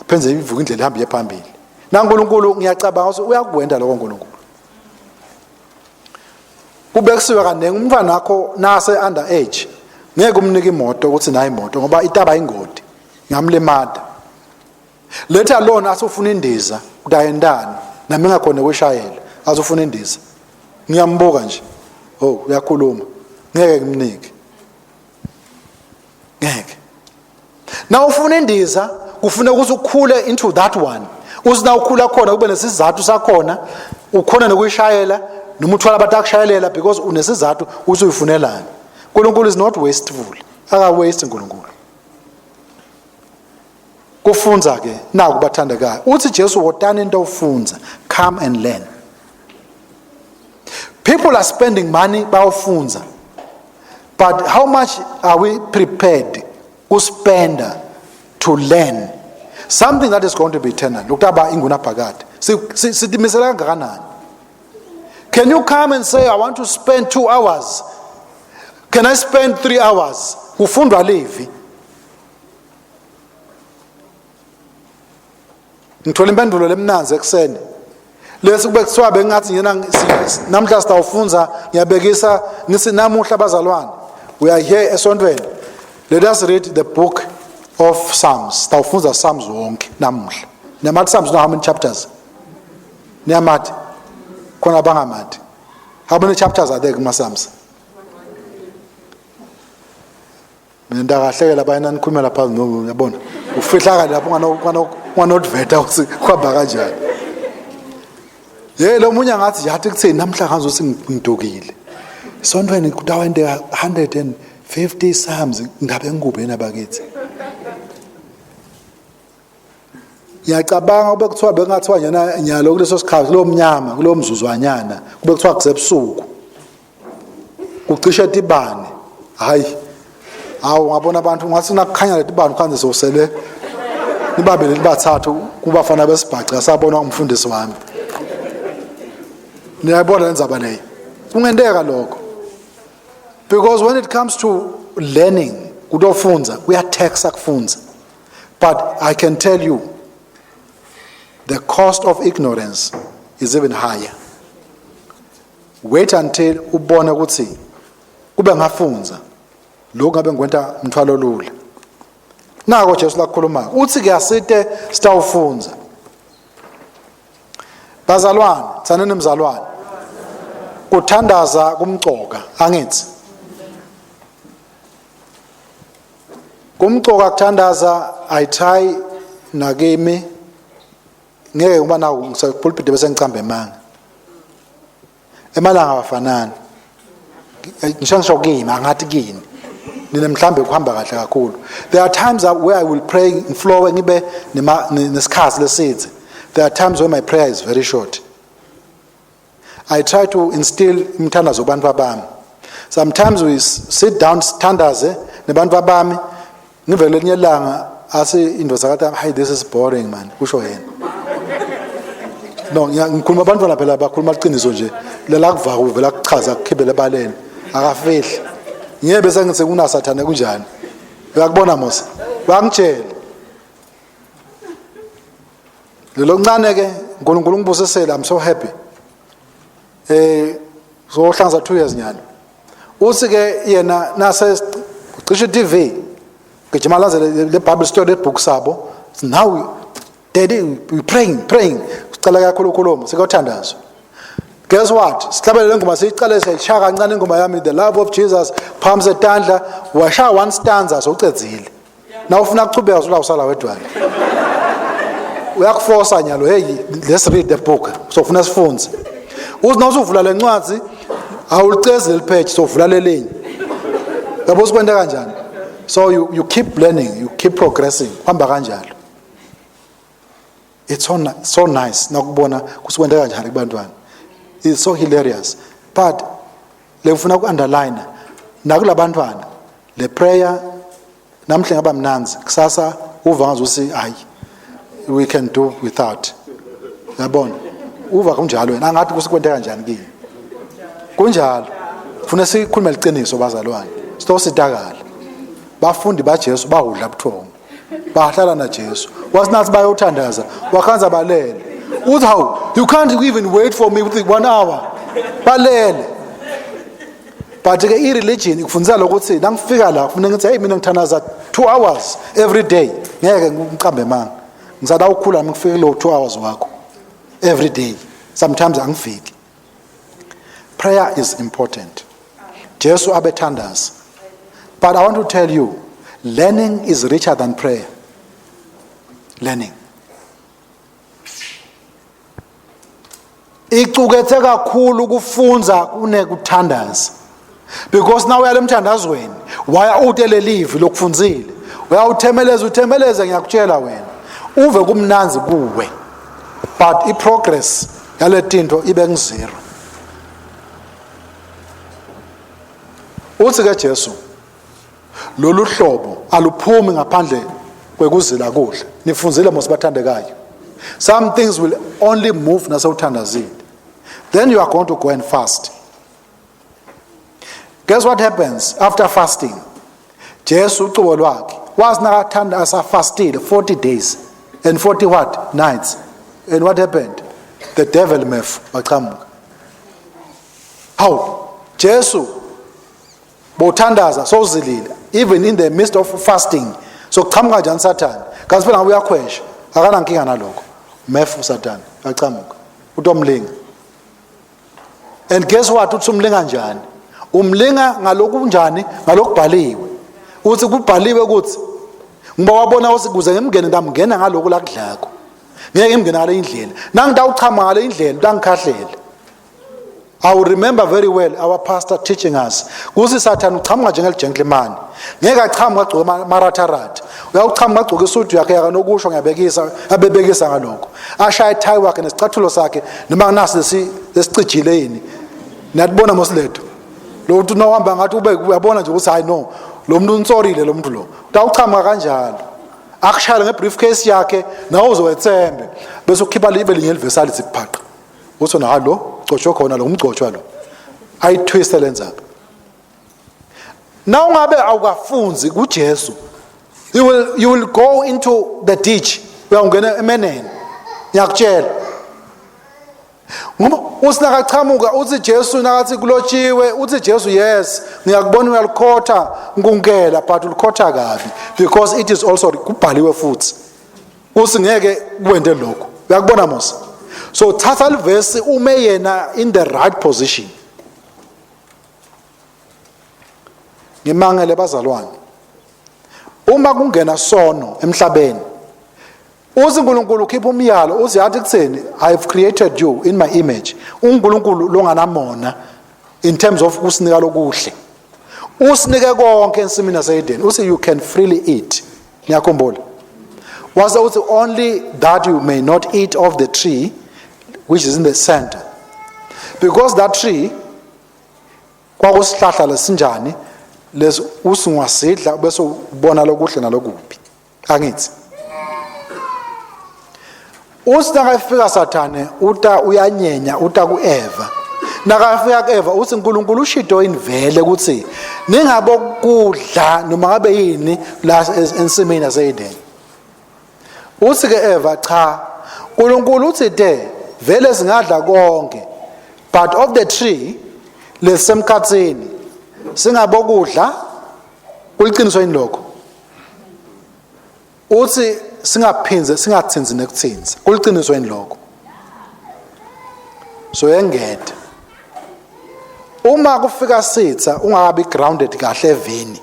aphenze ivuka indlela ihambe iye phambili. NaNkulunkulu ngiyacabanga ukuthi uyakwenda lokho uNkulunkulu. Kubekisiwe kaningi umntwana wakho nase under age ngeke umnike imoto ukuthi nayo imoto ngoba itaba ingodi ngamlimata. Letha lona asufuna indiza utayendani nami ngakhona ukushayela asufuna indiza. Ngiyambuka nje. Oh uyakhuluma ngeke ngimnike. Ngeke. Na ufuna indiza kufuna ukuthi ukhule into that one. Uthi na ukhula khona kube nesizathu sakhona ukhona nokuyishayela noma uthwala abantu akushayelela because unesizathu ukuthi uyifunelani. uNkulunkulu is not wasteful. Aka waste uNkulunkulu. Kufunza ke naku bathandekayo. Uthi Jesu wotani into ofunza, come and learn. People are spending money bayofunza. But how much are we prepared to spend to learn something that is going to be eternal? Lokutaba ingunaphakade. Sitimisela kangakanani? Can you come and say I want to spend 2 hours? Can I spend 3 hours? Kufundwa livi. Ngithola impendulo lemnanzi ekuseni. Lesi kube kuthiwa bengathi njena namhla sitawufunza ngiyabekisa ngithi namuhla bazalwane. We are here esontweni. Let us read the book of Psalms. Sitawufunza Psalms wonke namuhla. Niyamathi Psalms no how many chapters? Niyamathi? Khona abangamathi. How many chapters are there kuma Psalms? Mina ndakahleke lapha yena nikhulumela phansi no uyabona. Ufihlakale lapho unganodveta ukuthi kuhamba kanjani. Ye lo munye angathi yathi kutheni namhla ngazi ukuthi ngidukile. Sontweni kutawenteka 150 Psalms ngabe ngikuphi yena bakithi. Ngiyacabanga kube kuthiwa bengathiwa njena nyalo kuleso sikhathi kulowo mnyama kulowo mzuzwanyana kube kuthiwa kusebusuku kucishe tibane hayi hawu ngabona abantu ngathi nakukhanya letibane khanze sowusele Nibabili nibathathu kubafana besibhaca asabona umfundisi wami. Niyayibona lenzaba leyo. Kungenteka lokho. Because when it comes to learning, kutofunza, kuyataxa kufunza. But I can tell you the cost of ignorance is even higher. Wait until ubone ukuthi kube ngafunza lokhu ngabe ngikwenta umthwalo lula. Nako Jesu lakukhuluma uthi ke asite sitawufunza. Bazalwane, tsaneni mzalwane. Kuthandaza kumcoka, angithi. Kumcoka kuthandaza I try nakimi ngeke ngoba naku ngisepulpit bese ngicamba emanga. Emalanga awafanani. Ngisho ngisho kimi angathi kini. Nina mhlambe kuhamba kahle kakhulu. There are times where I will pray ngiflow ngibe nesikhathi lesidze. There are times where my prayer is very short. I try to instill imthandazo kubantu bami. Sometimes we sit down sithandaze nebantu bami ngivele elinye ilanga asi indoda kathi hey this is boring man kusho yena. No ngikhuluma abantwana phela bakhuluma iqiniso nje lela kuvaka uvela kuchaza kukhibele ebaleni akafihli. Ngiye bese ngithi kunasathane kunjani? Uyakubona Mose? Uyangitshela. Lelo ncane ke uNkulunkulu ngibusisele I'm so happy. Eh sohlanza 2 years nyalo. Uthi ke yena nase cishe TV gijima laze le Bible story book sabo now daddy we praying praying sicela kakhulu ukhuluma sikothandazo. Guess what? Sihlabele le ngoma siyiqale siyayishaya kancane ingoma yami the love of Jesus phambi setandla washaya one stanza sowucedzile. Na ufuna kuchubeka usula usala wedwana. Uyakuforsa nyalo hey let's read the book. So ufuna sifunze. Uthi nawusuvula lencwadi awulicezi leli page sovula lelinye. Yabo sikwenta kanjani? So you keep learning, you keep progressing. Hamba kanjalo. It's so, so nice nakubona kusikwenta kanjani kubantwana. It's so hilarious. But lengifuna ku-underline nakulabantwana le prayer namhle ngaba mnanzi kusasa uva ngazuthi hayi we can do without. Yabona? Uva kunjalo wena angathi kusikwente kanjani kini. Kunjalo. Funa sikhulume liqiniso bazalwane. Sitositakala. Bafundi baJesu bahudla buthongo. Bahlala naJesu. Wasinathi bayothandaza, wakhanza balele. Uthi how you can't even wait for me with 1 hour. Balele. But ke i-religion ikufundisa lokuthi nangifika la kufuneka ngithi hey mina ngithandaza 2 hours every day. Ngeke ngicambe manga. Ngisada ukukhula ngifike lo 2 hours wakho every day. Sometimes angifiki. Prayer is important. Jesu abethandaza. But I want to tell you, learning is richer than prayer. Learning. Icukethe kakhulu kufunza kunekuthandaza. Because now uyale emthandazweni, waya ute lelivi lokufunzile. Uyawuthemeleza uthemeleze ngiyakutshela wena. Uve kumnanzi kuwe. But i-progress yale tinto ibe nguzero. Uthi ke Jesu lolu hlobo aluphumi ngaphandle kwekuzila kudla. Nifunzile mos bathandekayo. Some things will only move nasewuthandazile. Then you are going to go and fast. Guess what happens after fasting? Jesu ucubo lwakhe wazi nakathanda asafastile 40 days and 40 what nights. And what happened? The devil mef wachamuka. How? Jesu bothandaza sowuzilile even in the midst of fasting. So kuchamuka kanjani Satan? Kanti phela ngabe uyakhwesha akanankinga nalokho. Mef uSatan wachamuka. Utomlinga. And guess what uthi umlinga njani? Umlinga ngalokunjani? Ngalokubhaliwe. Uthi kubhaliwe ukuthi ngoba wabona ukuthi kuze ngimngene ndamngena ngaloko la kudlako. Ngeke ngimngene ngale indlela. Nangitawuchama ngale indlela utangikhahlela. I will remember very well our pastor teaching us. Kusi Satan uchamuka njengeli gentleman. Ngeke achamuka agcoke maratharatha. Uyawuchamuka agcoke isudu yakhe yakanokusho ngiyabekisa abebekisa ngalokho. Ashaye tie wakhe nesicathulo sakhe noma nasi lesi lesicijile yini. Niyatibona mosiletho. Lo muntu nohamba ngathi ube uyabona nje ukuthi hayi no lo muntu unsorile lo muntu lo. Utawuchamuka kanjalo. Akushayele ngebriefcase yakhe nawe uzowethembe bese ukhipha libe linye livesi alithi phaqa. Uthi na lo gcotshwe khona lo umgcotshwa lo. Ayitwiste lenzaba. Na ungabe awukafunzi kuJesu you will go into the ditch. Uyawungena emeneni. Ngiyakutshela. Ngoba usinakachamuka uthi Jesu nakathi kulotshiwe uthi Jesu, yes, ngiyakubona uyalikhotha nkunkela, but ulikhotha kabi because it is also kubhaliwe futhi usingeke kwende lokho. Uyakubona mos? So thatha livesi ume yena in the right position. Ngimangele bazalwane, uma kungena sono emhlabeni, uthi uNkulunkulu ukhipha umyalo, uthi yathi kutheni, "I have created you in my image." UNkulunkulu longanamona in terms of kusinika lokuhle, usinike konke ensimini yaseEden, uthi you can freely eat. Ngiyakhumbula wase uthi only that you may not eat of the tree which is in the center, because that tree kwakusihlahla lesinjani lesi usingasidla bese ubona lokuhle nalokubi. Angithi uthi nakafika Sathane uta uyanyenya, uta kuEva. Nakafika kuEva uthi uNkulunkulu ushito invele ukuthi ningabe kudla noma ngabe yini la ensimini yaseEden. Uthi ke Eva, cha, uNkulunkulu uthi te vele singadla konke, but of the tree lesemkhathini singabokudla. Kuliqiniso yini lokho? Uthi singaphinze singathinzi nekuthinzi. Kuliqiniso yini lokho? So yengeda, uma kufika sitha ungakabi grounded kahle evini,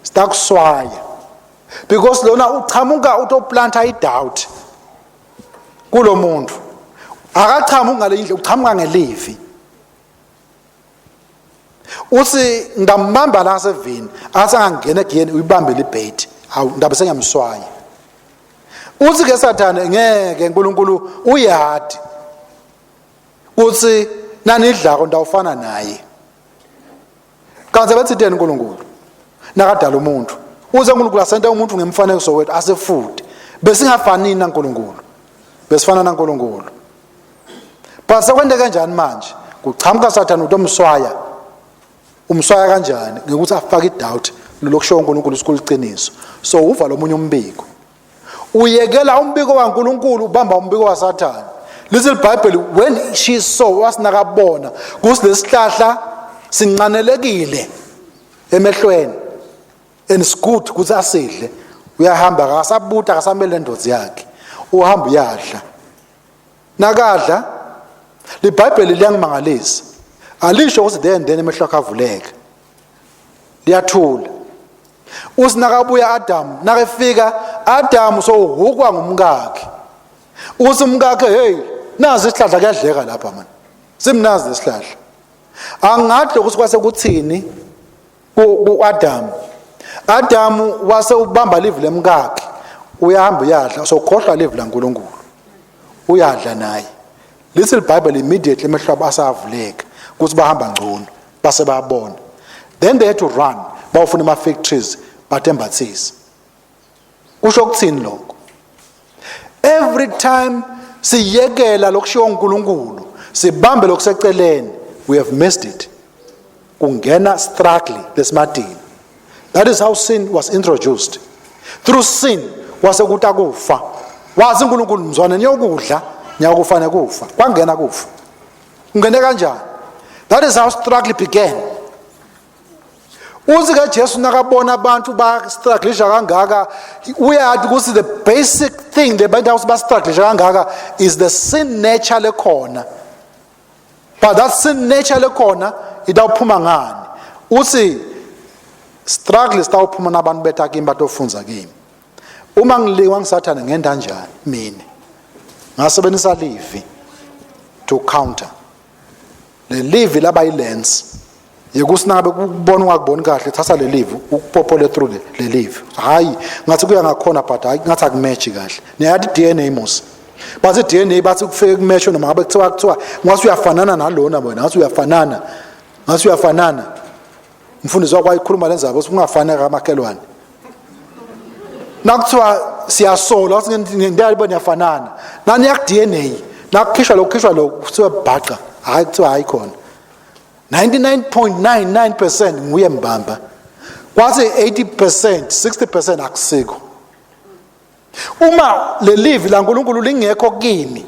sitakuswaya because lona uchamuka utoplanta idoubt kulo muntu. Akachamuki ngale indlela, uchamuka ngelivi. Uthi ngambamba la sevini, athi angangena egiyeni, uyibambele ibait, awu ndabe sengiyamswaya. Uthi ke Sathane, ngeke, uNkulunkulu uyadi uthi nanidlako ndawufana naye. Kanti bethi teni uNkulunkulu nakadala umuntu, uze uNkulunkulu asente umuntu ngemfanekiso wethu asefude, besingafani naNkulunkulu, besifana naNkulunkulu. But sekwente kanjani manje? Kuchamuka Sathane utomswaya. Umswaya kanjani? Ngekuthi afake idoubt lokusho uNkulunkulu sikuliqiniso. So uva lomunye umbiko, uyekela umbiko kaNkulunkulu, ubamba umbiko waSathane. Lithi iBhayibheli, when she saw, wasinakabona kuthi lesihlahla sinqanelekile emehlweni and it's good ukuthi asidle, uyahamba, akasabuta, akasamele lendoda yakhe, uhamba uyadla. Nakadla, liBhayibheli liyangimangalisa, alisho ukuthi then emehlo akhe avuleka, liyathula. Uthi nakabuya Adam, nakefika Adam sowuhukwa ngumkakhe. Uthi umkakhe, hey, nazi isihlahla, kuyadleka lapha man, simnazi lesihlahla. Angadle ukuthi kwase kuthini ku-Adam. Adam wase ubamba livi lemkakhe, uyahamba uyadla, sokhohlwa livi laNkulunkulu, uyadla naye. Lithi iBhayibheli immediately emehlo abo asavuleka ukuthi bahamba ngcono, base bayabona. Then they had to run bawufuna ama fig trees batembathise. Kusho ukuthini lokho? Every time siyekela lokushiwo uNkulunkulu, sibambe lokuseceleni, we have missed it. Kungena struggle lesimadini. That is how sin was introduced. Through sin kwase kuta kufa. Wazi uNkulunkulu, mzwane niyokudla niyakufa nekufa. Kwangena kufa. Ungene kanjani? That is how struggle began. Uthi ke Jesu nakabona abantu ba-strugglisha kangaka, uyazi ukuthi the basic thing lebenta ukuthi ba-strugglisha kangaka is the sin nature lekhona. But that sin nature lekhona itawuphuma ngani? Uthi struggle sitawuphuma nabantu betha kimi batofunza kimi. Uma ngiliwa ngisathane ngenda kanjani? Mina ngasebenzisa livi to counter le livi, laba yilens yekuthi nangabe kubona ungakuboni kahle, thatha le livi ukupopole through le livi. Hayi, ngathi kuya ngakhona, but hayi, ngathi akumatchi kahle. Niyayathi DNA mos, bathi DNA, bathi kufike kumatch noma ngabe kuthiwa ngathi uyafanana nalona wena, ngathi uyafanana, ngathi uyafanana. Umfundisi wakho wayikhuluma lenzaba ukuthi ungafani kamakhelwane nakuthiwa. siyasola wathi ngentela niyafanana nani yak DNA nakukhishwa lokukhishwa lokhu kuthiwa bhaqa hayi kuthiwa hayi khona 99.99% nguye mbamba kwathi 80% 60% akusiko uma lelivi laNkulunkulu lingekho kimi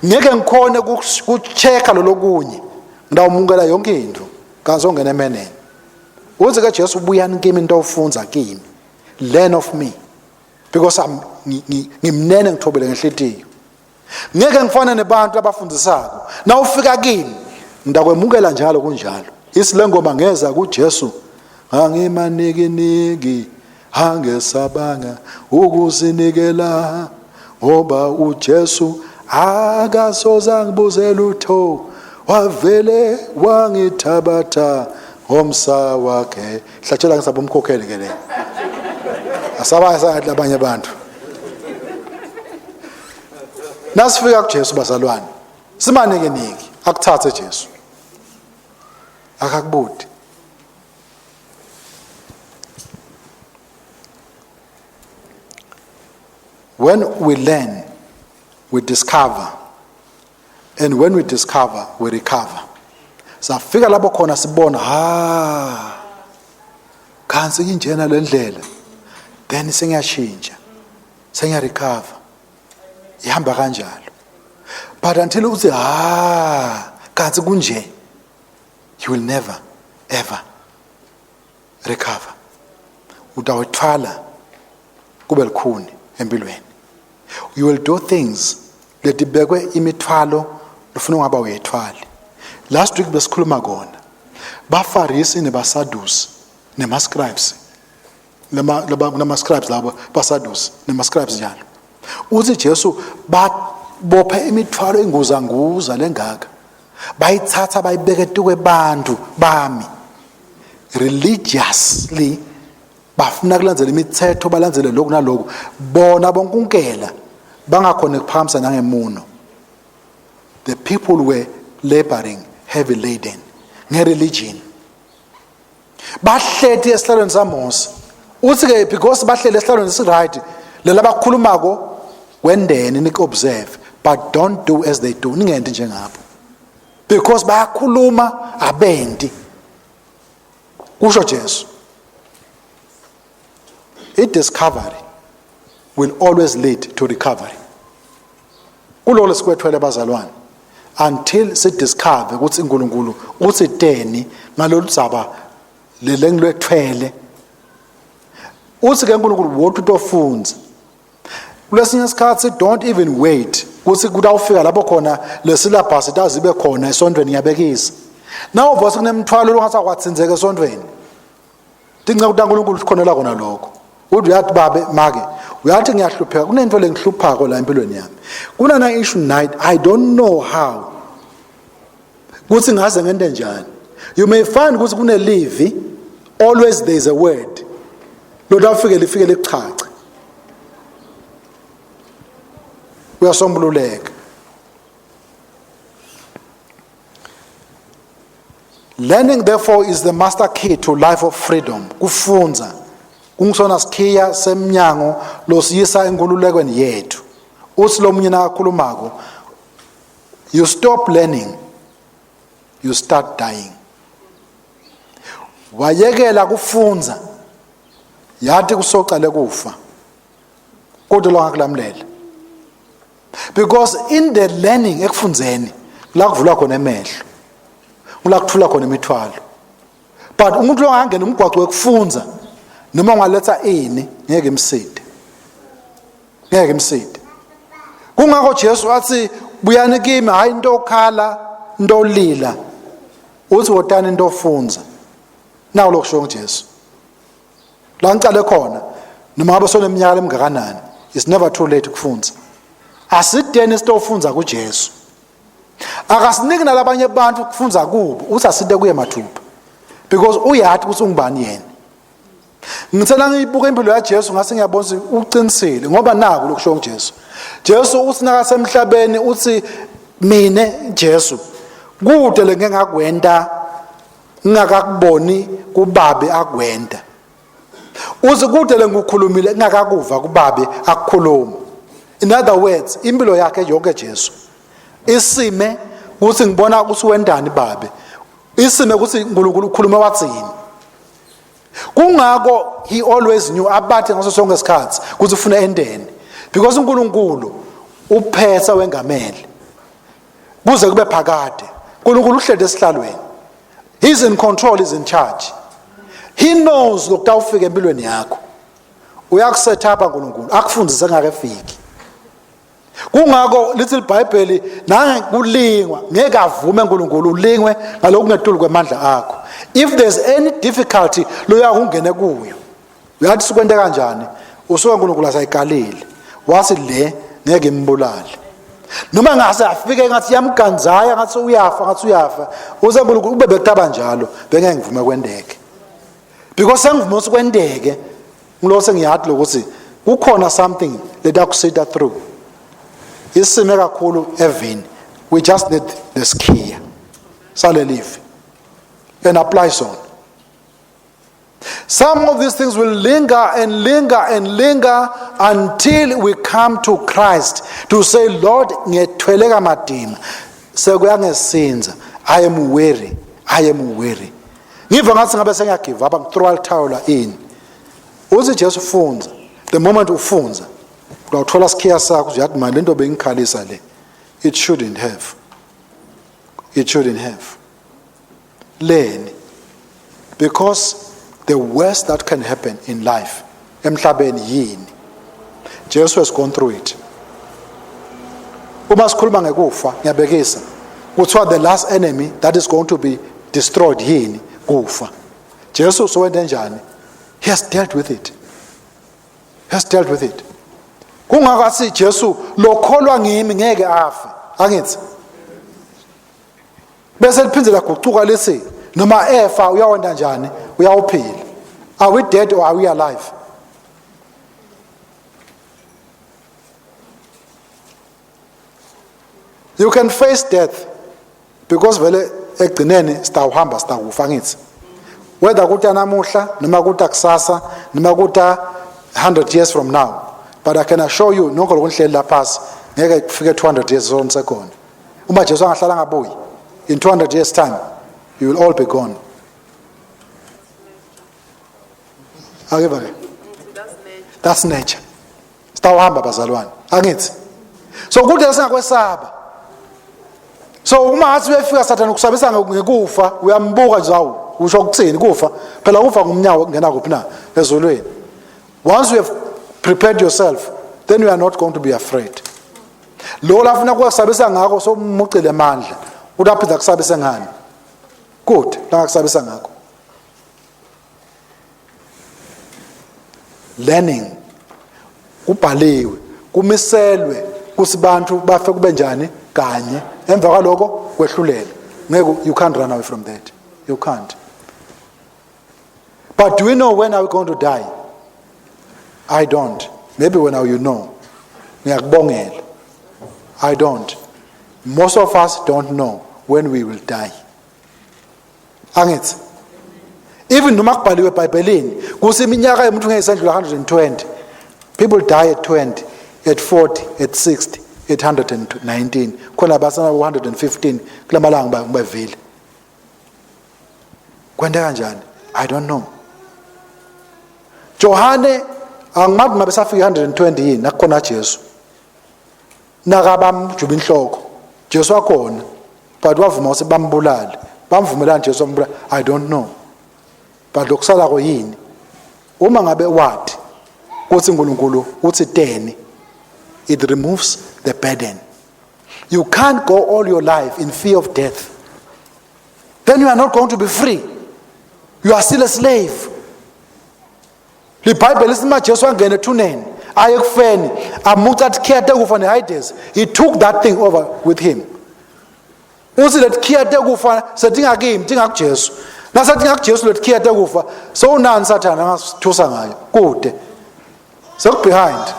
ngeke ngikhone kuchecka lolokunye ngidawumukela yonke into kazongena emenene uthi ke Jesu buyani kimi into ofunza kimi learn of me because I'm ngimnene ngithobele ngenhlitiyo ngeke ngifane nebantu abafundisako na ufika kimi ndakwemukela njalo kunjalo isilengoma ngeza kuJesu ngangimaniki angesabanga ukuzinikela ngoba uJesu akasoze angibuze lutho wavele wangithabatha ngomsa wakhe hlatshela ngisaba umkhokheli ke le asabaya sathi abanye abantu nasifika kuJesu bazalwane simanike niki akuthathe Jesu akakubudi When we learn, we discover. And when we discover, we recover. Safika lapho khona sibona ha kanti injena le ndlela then sengiyashintsha sengiyarecover ihamba kanjalo but until uthi ha kanti kunje you will never ever recover utawethwala kube likhuni empilweni you will do things letibekwe imithwalo lofuna ungaba uyethwali last week besikhuluma kona bafarisi nebasadusi nema-scribes lama-scribes labo basadusi nema-scribes njalo uthi Jesu babophe imithwalo inguzanguza lengaka bayithatha bayibeka etukwe bantu bami religiously bafuna kulandzela imithetho balandzele lokhu naloku bona bonkunkela bangakhona ukuphakamisa nangemuno the people were laboring heavy laden ngereligion bahleti esihlalweni saMose uthi ke because bahleli esihlalweni esiright lela bakhulumako wendeni nik observe but don't do as they do ningenti njengabo because bayakhuluma abendi kusho Jesu i discovery will always lead to recovery kuloko lesikwethwele bazalwane until sidiscover ukuthi uNkulunkulu uthi teni ngalolu dzaba lelengilwethwele uthi ke uNkulunkulu wothi utofunza kulesinye isikhathi don't even wait kuthi kutawufika lapho khona le syllabus itazibe khona esontweni ngiyabekisa nawuva sekunemthwalo longasakwatsinzeka esontweni tinceku taNkulunkulu sikhonela kona lokho uthi uyathi babe make uyathi ngiyahlupheka kunento lengihluphako la empilweni yami kunana issue night i don't know how kuthi ngaze ngente njani you may find ukuthi kunelivi always there is a word lodwa afike lifike lichache uyasombululeka Learning therefore is the master key to life of freedom. Kufunza kungisona sikhiya semnyango losiyisa enkululekweni yethu. Uthi lomunye nakakhulumako you stop learning you start dying. Wayekela kufunza yathi kusocale kufa. Kodwa longakulamlela. Because in the learning ekufunzeni la kuvulwa khona emehlo. Kula kuthula khona imithwalo. But umuntu ongangena umgwaqo wekufunza noma ungaletha ini ngeke imside. Ngeke imside. Kungakho Jesu wathi buyani kimi hayi into okhala into olila. Uthi wotani into ofunza. Nawu lokusho uJesu. La ngicale khona noma ngabe soneminyaka lemngakanani it's never too late ukufunza. Asideni sitofunza kuJesu. Akasiniki nalabanye abantu ukufunza kubo, uthi aside kuye mathupha. Because uyathi ukuthi ungubani yena. Ngithela ngiyibuka impilo yaJesu ngase ngiyabona ukuthi uqinisile ngoba naku lokusho uJesu. Jesu uthi nakasemhlabeni uthi mina Jesu kude lengeke ngakwenta ngingakakuboni kubabe akwenta. Uze kude lengikukhulumile ngingakakuva kubabe akukhuluma. In other words, impilo yakhe yonke Jesu isime ukuthi ngibona ukuthi wendani babe. Isime ukuthi uNkulunkulu ukhuluma wathini. Kungako he always knew abathi ngaso sonke isikhathi ukuthi ufuna endeni because uNkulunkulu uphetha wengamele kuze kube phakade. uNkulunkulu uhleli esihlalweni. He's in control, he's in charge. He knows lokutawufika empilweni yakho. Uyakusetha uNkulunkulu akufundise ngakefiki. Kungako lithi iBhayibheli nangekulingwa ngeke avume uNkulunkulu ulingwe ngalokungetulu kwemandla akho. If there's any difficulty loya ungene kuyo. Uyathi sikwente kanjani? Usuke uNkulunkulu asayikalile. Wathi le ngeke imbulale. Noma ngase afike ngathi yamganzaya ngathi uyafa ngathi uyafa. Uze uNkulunkulu ube bekutaba njalo bengeke ngivume kwendeke. Because sengivuma ukuthi kwendeke ngilo sengiyathi lokuthi kukhona something letakusita through. Isime kakhulu evini. We just need the skier. Salelive. And apply sona. Some of these things will linger and linger and linger until we come to Christ to say, Lord, ngethwele kamadima. Sekuyangesinza. I am weary. I am weary. Ngiva ngathi ngabe sengiyagive up, ngithrow towel in. Uthi Jesu ufunza. The moment ufunza, uyawuthola sikhiya sakho uyathi manje lento bengikhalisa le. It shouldn't have. It shouldn't have. Leni? Because the worst that can happen in life emhlabeni yini? Jesu has gone through it. Uma sikhuluma ngekufa ngiyabekisa kuthiwa the last enemy that is going to be destroyed yini? Kufa. Jesu sowente njani? He has dealt with it. He has dealt with it. Kungako athi Jesu lokholwa ngimi ngeke afe. Angithi bese liphinde lagucuka lithi noma efa uyawenda njani uyawuphila are we dead or are we alive you can face death because vele ekugcineni sitawuhamba sitakufa ngithi whether kuta namuhla noma kuta kusasa noma kuta 100 years from now but i can assure you nonke lokunihleli lapha ngeke kufike 200 years sonisekhona uma Jesu angahlala angabuyi in 200 years time you will all be gone akiva ke that's nature sitawuhamba bazalwane angithi so kude singakwesaba so uma ngathi uyefika sathane ukusabisa ngekufa uyambuka nje awu usho ukuthini kufa phela kufa ngumnyawo kungena kuphi na ezulwini once you have prepared yourself then you are not going to be afraid lo lafuna kukusabisa ngakho somucile amandla uthi aphinda kusabise ngani kude la kusabisa ngakho learning kubhaliwe kumiselwe kuthi bantu bafe kube njani kanye emva kwaloko kwehlulela ngeke you can't run away from that you can't but do we know when are we going to die i don't maybe when are you know ngiyakubongela i don't most of us don't know when we will die angithi even noma kubhaliwe eBhayibhelini kuthi iminyaka yomuntu ngeke isendlula 120 people die at 20 at 40 at 60 at 119 khona basana 115 kulamalanga bevile kwenta kanjani i don't know Johane angimazi ngabe safika 120 yini nakukhona Jesu nakabamjuba inhloko Jesu wakhona but wavuma ukuthi bambulale bamvumelana Jesu wambulala i don't know but lokusalako yini uma ngabe wathi kuthi uNkulunkulu uthi teni it removes the burden you can't go all your life in fear of death then you are not going to be free you are still a slave libhayibheli lithi uma Jesu angena ethuneni aye ekufeni amuca athi khiyate kufa ne-Hades he took that thing over with him uthi lethi khiyate kufa setingakimi tingakujesu nasethi ngakujesu lethi khiyate kufa sowunani sathane angasithusa ngayo kude sekubehind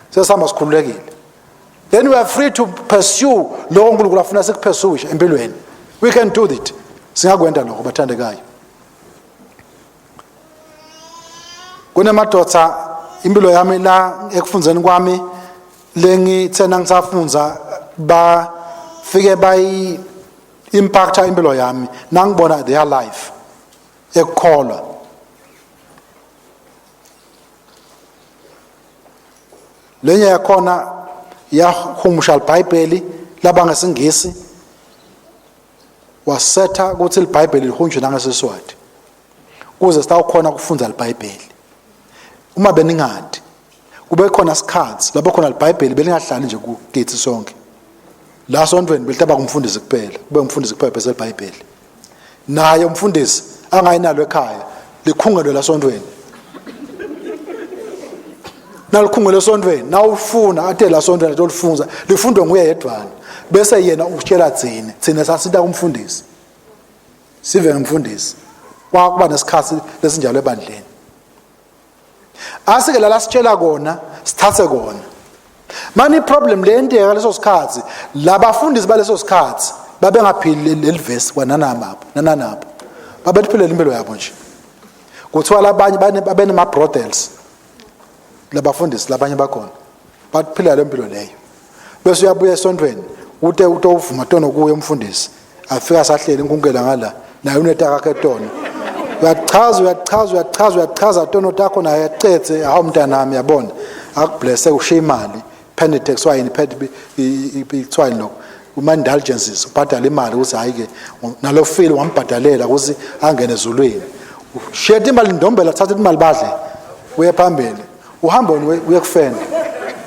sesihamba sikhululekile then we are free to pursue lokho uNkulunkulu afuna sikupursue empilweni we can do it singakwenda lokho bathandekayo. Kunemadoda impilo yami la ekufundzeni kwami lengithe nangisafundza bafike bayi impacta impilo yami nangibona their life ekukholwa. Lenye yakhona yahumusha iBhayibheli laba ngesingisi, wasetha ukuthi iBhayibheli lihunjwe nangesiswati kuze sitawukhona kufundza iBhayibheli. Uma beningadi kube khona isikhathi lapho khona iBhayibheli belingahlali nje kukithi sonke la sontweni, belitaba kumfundisi kuphela, kube umfundisi kuphela bese iBhayibheli naye umfundisi angayinalo ekhaya, likhungelwe la sontweni. Nalikhungele esontweni, nawufuna ate la sontweni atolifunza, lifundwe nguye yedwana, bese yena utshela thina. Thina sasita kumfundisi, sive ngumfundisi. Kwakuba nesikhathi lesinjalo ebandleni. Asike la sitshela kona, sithathe kona. Mani iproblem leyenteka leso sikhathi, labafundisi baleso sikhathi babengaphili leli verse kwananamapho nananapho, babetiphilela impilo yabo nje. Kuthiwa labanye babenema brothels labafundisi, labanye bakhona baphila le mpilo leyo, bese uyabuya esontweni ute utovuma tono kuye umfundisi, afika sahleli inkunkela ngala naye unetaka ke tono, uyachaza, uyachaza, uyachaza, uyachaza tono takho, naye acethe, hawu mntanami, yabona, akublesse, ushiye imali, penitence kuthiwa yini, kuthiwa yini lokho, uma-indulgences, ubhadala imali ukuthi hhayi-ke nalo file wambhadalela ukuthi angene ezulwini. Ushiye imali ndombela, thatha imali badle, uye phambili, uhambe wena uye kufenda,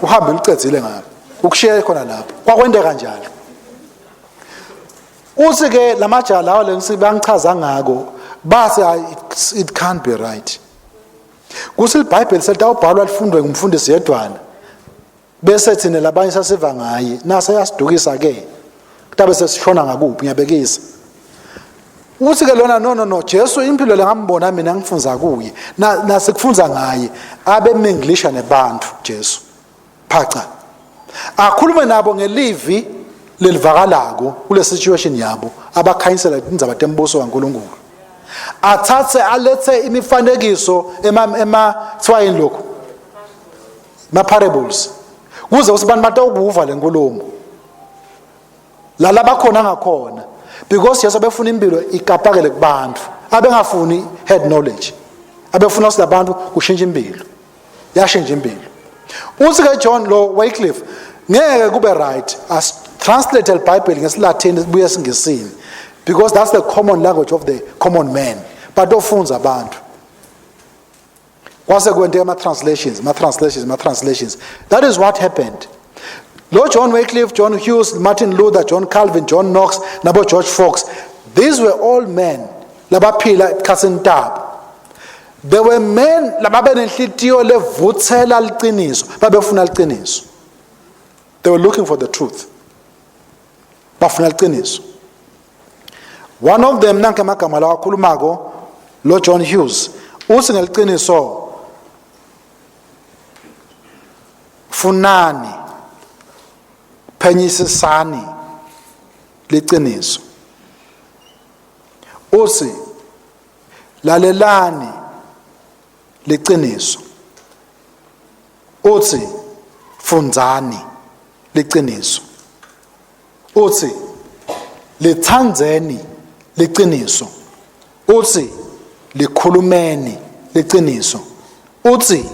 uhambe ulicedzile ngapho, ukushiye khona lapho. Kwakwenteka kanjalo. Uthi ke lamajaha lawa lengisi bangichaza ngako, base it can't be right kuthi iBhayibheli selitawubhalwa lifundwe ngumfundisi yedwana, bese thina labanye sasiva ngaye, nase yasidukisa ke, kutabe sesishona ngakuphi? Ngiyabekisa. Uthi ke lona, no, no, no, Jesu impilo lengambona mina ngifunza kuye nasikufunza ngaye, abe minglisha nebantu Jesu, phaca akhulume nabo ngelivi lelivakalako kule situation yabo, abakhanyisela indzaba tembuso kaNkuluNkulu, athathe alethe imifanekiso ema ema kuthiwa yini lokho, ma parables, kuze ukuthi abantu batawukuva lenkulumo la labakhona ngakhona, because Jesu abefuna impilo ikapakele kubantu, abengafuni head knowledge, abefuna ukuthi labantu kushintsha impilo, yashintsha impilo. Uthi ke John lo Wycliffe, ngeke kube right as translate iBhayibheli ngesiLatin sibuye esiNgisini, because that's the common language of the common man, but ofunza abantu. Kwase kwenteka ama translations, ama translations, ama translations. That is what happened. Lo John Wycliffe, John Hughes, Martin Luther, John Calvin, John Knox nabo George Fox, these were all men labaphila esikhatsini tabo. There were men lababenenhlitiyo levutsela liciniso, babefuna liciniso. They were looking for the truth, bafuna liciniso. One of them, nanke amagama lawa akhulumako lo John Hughes, uthi ngeliciniso: "Funani, phenyisisani liciniso." Uthi, "Lalelani liciniso." Uthi, "Fundzani liciniso." Uthi, "Lithandzeni liciniso." Uthi, "Likhulumeni liciniso." Uthi,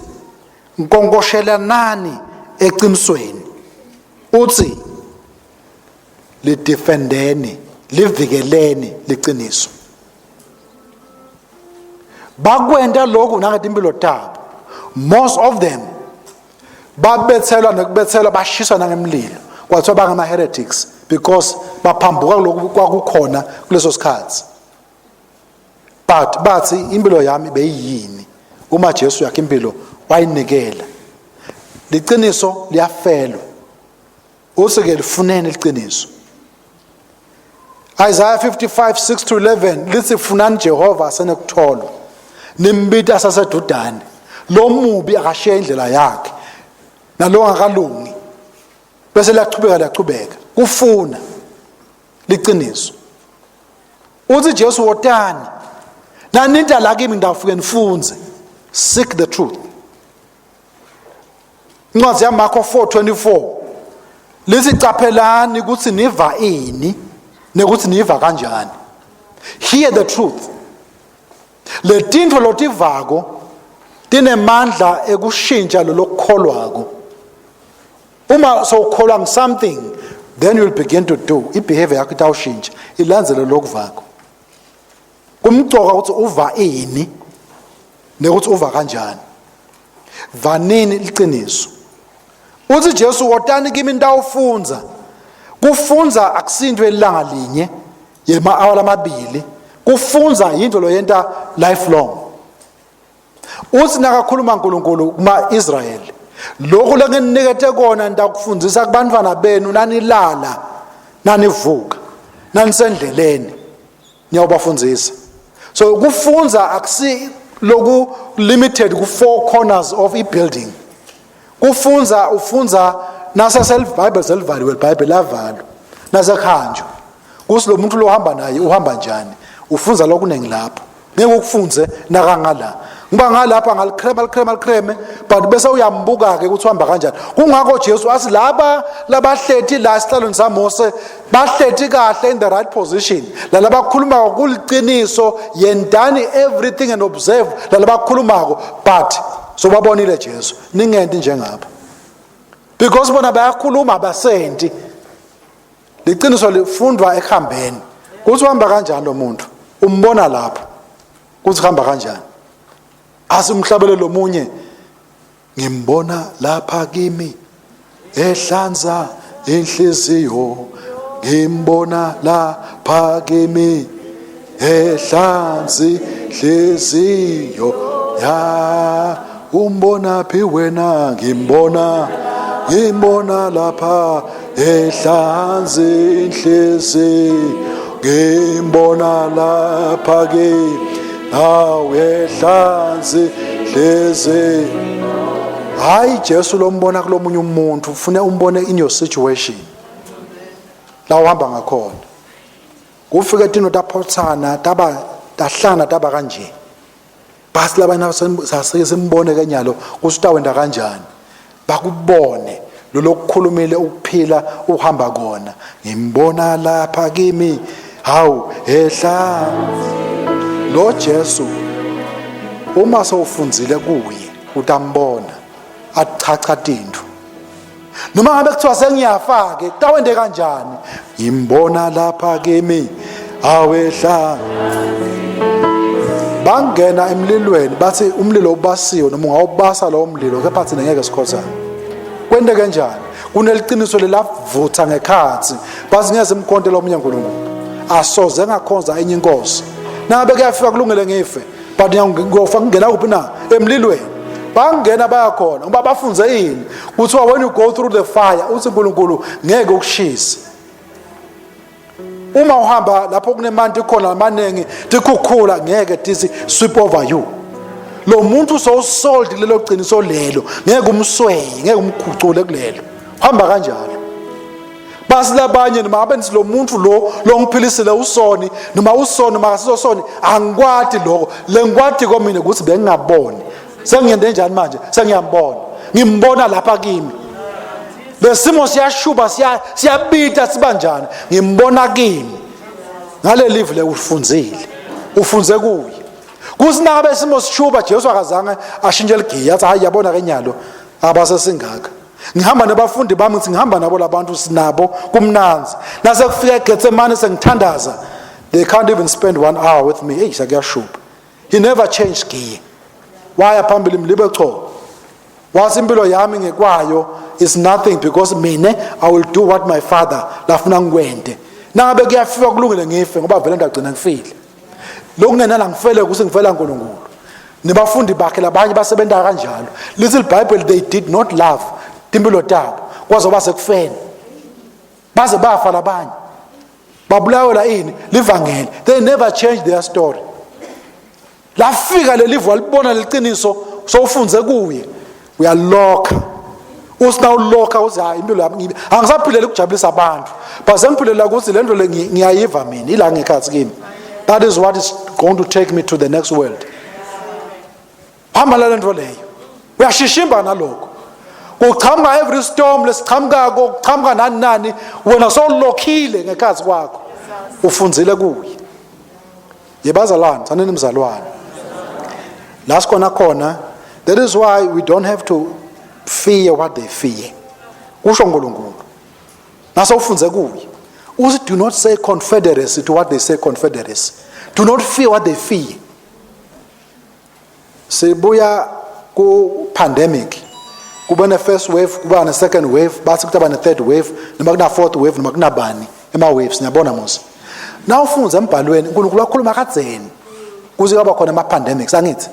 "Nkonkoshelanani eqinisweni." Uthi, "Lidefendeni, livikeleni liciniso." Bakwenta lokhu nangetimpilo tabo. Most of them babethelwa nokubethelwa, bashiswa nangemlilo, kwathiwa bangama heretics because baphambuka kulokhu kwakukhona kuleso sikhathi. But bathi, impilo yami beyiyini uma Jesu yakhe impilo wayinikela? Liciniso liyafelwa. Uthi-ke, lifuneni liciniso. Isaiah 55 6 to 11 lithi, "Funani Jehova asenekutholwa, nimbita asasedudane. Lo mubi akashiye indlela yakhe, nalo ngakalungi." Bese liyachubeka, liyachubeka kufuna liciniso. Uthi Jesu, "Wotani naninta la kimi, ngidawufike nifunze." Seek the truth. Incwadi yaMarko 4:24 lithi caphelani ukuthi niva ini nekuthi niva kanjani. Hear the truth. Letintfo lotivako tinemandla ekushintsha lolokukholwako. Uma sowukholwa something, then you'll begin to do. I-behavior yakho itawushintsha ilandzele lokuvako. Kumcoka ukuthi uva ini nekuthi uva kanjani. Vanini liciniso. Uthi Jesu, wotani kimi nitawufundza. Kufundza akusinto elanga linye yema-hour lamabili. Kufundza yinto loyenta lifelong. Uthi nakakhuluma uNkulunkulu kuma-Israyeli, lokhu lenginikete kona nitakufundzisa kubantwana benu nanilala, nanivuka, nanisendleleni, niyawubafundzisa. So kufundza akusi loku limited ku four corners of i building. Kufundza ufundza nase self Bible selivaliwe iBhayibheli lavalwa. Nasekhanjwa. Kusi lo muntu lohamba naye uhamba njani? Ufundza lokuningi lapho. Ngeke ukufundze nakangala. Ngoba ngalapha ngalikrema likrema likreme, but bese uyambuka ke ukuthi uhamba kanjani. Kungakho Jesu athi laba labahleti la esihlalweni saMose bahleti kahle in the right position. Laba bakhuluma kuliciniso, yendani everything and observe laba bakhulumako, but so babonile Jesu ningenti njengapha. Because bona bayakhuluma abasenti. Liqiniso lifundwa ekuhambeni. Kuthi uhamba kanjani lo muntu? Umbona lapho. Kuthi uhamba kanjani? Asimhlabele lomunye ngimbona lapha kimi ehlanza inhliziyo, ngimbona lapha kimi ehlanza inhliziyo ya. Umbona phi wena? Ngimbona, ngimbona lapha ehlanza inhliziyo, ngimbona lapha kimi awu ehlanza inhliziyo. Hayi, Jesu lombona kulomunye umuntu, ufune umbone in your situation la uhamba ngakhona. Kufike tino taphothana taba tahlana taba kanje, basi labanye sasike simbone kenyalo kusitawenda kanjani, bakubone lolokukhulumile ukuphila uhamba kona. Ngimbona lapha kimi, hawu ehla lo Jesu. Uma sewufundzile kuye utambona achacha tintfo, noma ngabe kuthiwa sengiyafa ke kutawende kanjani. Ngimbona lapha kimi awehla. Bangena emlilweni, bathi umlilo ubasiwe noma ungawubasa lowo mlilo, kepha thina ngeke sikhothane. Kwenteke njani? Kuneliciniso lelavutha ngekhathi, bathi ngeke simkhonte lomunye uNkulunkulu, asoze ngakhonza enye inkosi. Nangabe kuyafika kulungele ngife, but ngiyofa ngingena kuphi na? Emlilweni. Bangena bayakhona ngoba bafunze ini? Kuthiwa when you go through the fire, uthi uNkulunkulu ngeke ukushise. Uma uhamba lapho kunemanti khona amaningi, tikhukhula ngeke tisi sweep over you. Lo muntu sowusold lelo qiniso lelo, ngeke umsweye, ngeke umkhucule kulelo. Hamba kanjalo. Basi labanye noma abe nithi lo muntu lo longiphilisile usoni noma usoni noma akasizosoni, angikwati lokho. Lengikwati komina ukuthi bengingaboni, sengiyende njani manje? Sengiyambona, ngimbona lapha kimi. Lesimo siyashuba, siyabita sibanjani, ngimbona kimi ngale live le. Ufundzile, ufunze kuye. Kusinaka besimo sishuba, Jesu akazange ashintshe ligiya athi hayi yabona ke nyalo abasesingaka. Ngihamba nabafundi bami, ngithi ngihamba nabo labantu sinabo kumnanzi. Nase kufika eGetsemane sengithandaza, they can't even spend 1 hour with me. Hey, sakuyashuba. He never changed gear. Waya phambili mlibe cho. Wathi impilo yami ngekwayo is nothing, because mine I will do what my father lafuna ngikwente. Nangabe kuyafika kulungile ngife, ngoba vele ndagcina ngifile. Lokungenala ngifele ukuthi ngifela uNkulunkulu. Nebafundi bakhe labanye basebenza kanjalo. Lithi iBhayibheli they did not love timpilo tabo kwaze base kufeni. Baze bafa labanye. Babulawela ini? Livangeli. They never changed their story. Lafika lelivu walibona leqiniso, sowufunze kuye, uyalokha. Usina ulokha uthi hayi impilo yami ngibe angisaphilela ukujabulisa abantu, but sengiphilela ukuthi le nto le ngiyayiva mina ila ngekhathi kimi. That is what is going to take me to the next world. Hamba lalento leyo. Uyashishimba nalokho. Kuqhamuka every storm lesiqhamukako, kuqhamuka nani nani, wena sowulokhile ngekhathi kwakho. Ufundzile kuye. Yebazalwane, sanini mzalwane. La sikhona khona, that is why we don't have to fear what they fear. Kusho uNkulunkulu. Nase ufunze kuye. Uthi do not say confederacy to what they say confederacy. Do not fear what they fear. Sibuya ku pandemic. Kuba ne first wave, kuba ne second wave, bathi kutaba ne third wave, noma kuna fourth wave, noma kunabani ema waves niyabona mos. Na ufunza embhalweni uNkulunkulu wakhuluma kadzeni kuze kwaba khona ama pandemics angithi.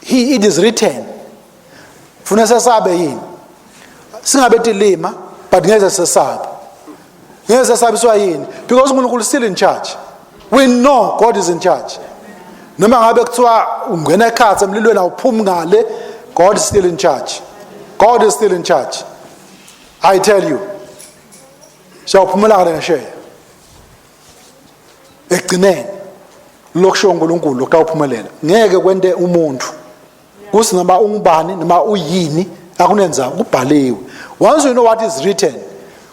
He it is written. Funa sesabe yini? Singabe tilima but ngeke sesabe. Ngeke sesabiswa yini? Because uNkulunkulu still in charge. We know God is in charge. Noma ngabe kuthiwa ungena ekhatsi emlilweni awuphumi ngale, God is still in charge. God is still in charge. I tell you. Siyawuphumela ngale ngesheya. Ekugcineni lokusho uNkulunkulu lokutawuphumelela. Ngeke kwente umuntu. Kusi noma ungubani noma uyini akunenza kubhaliwe. Once you know what is written,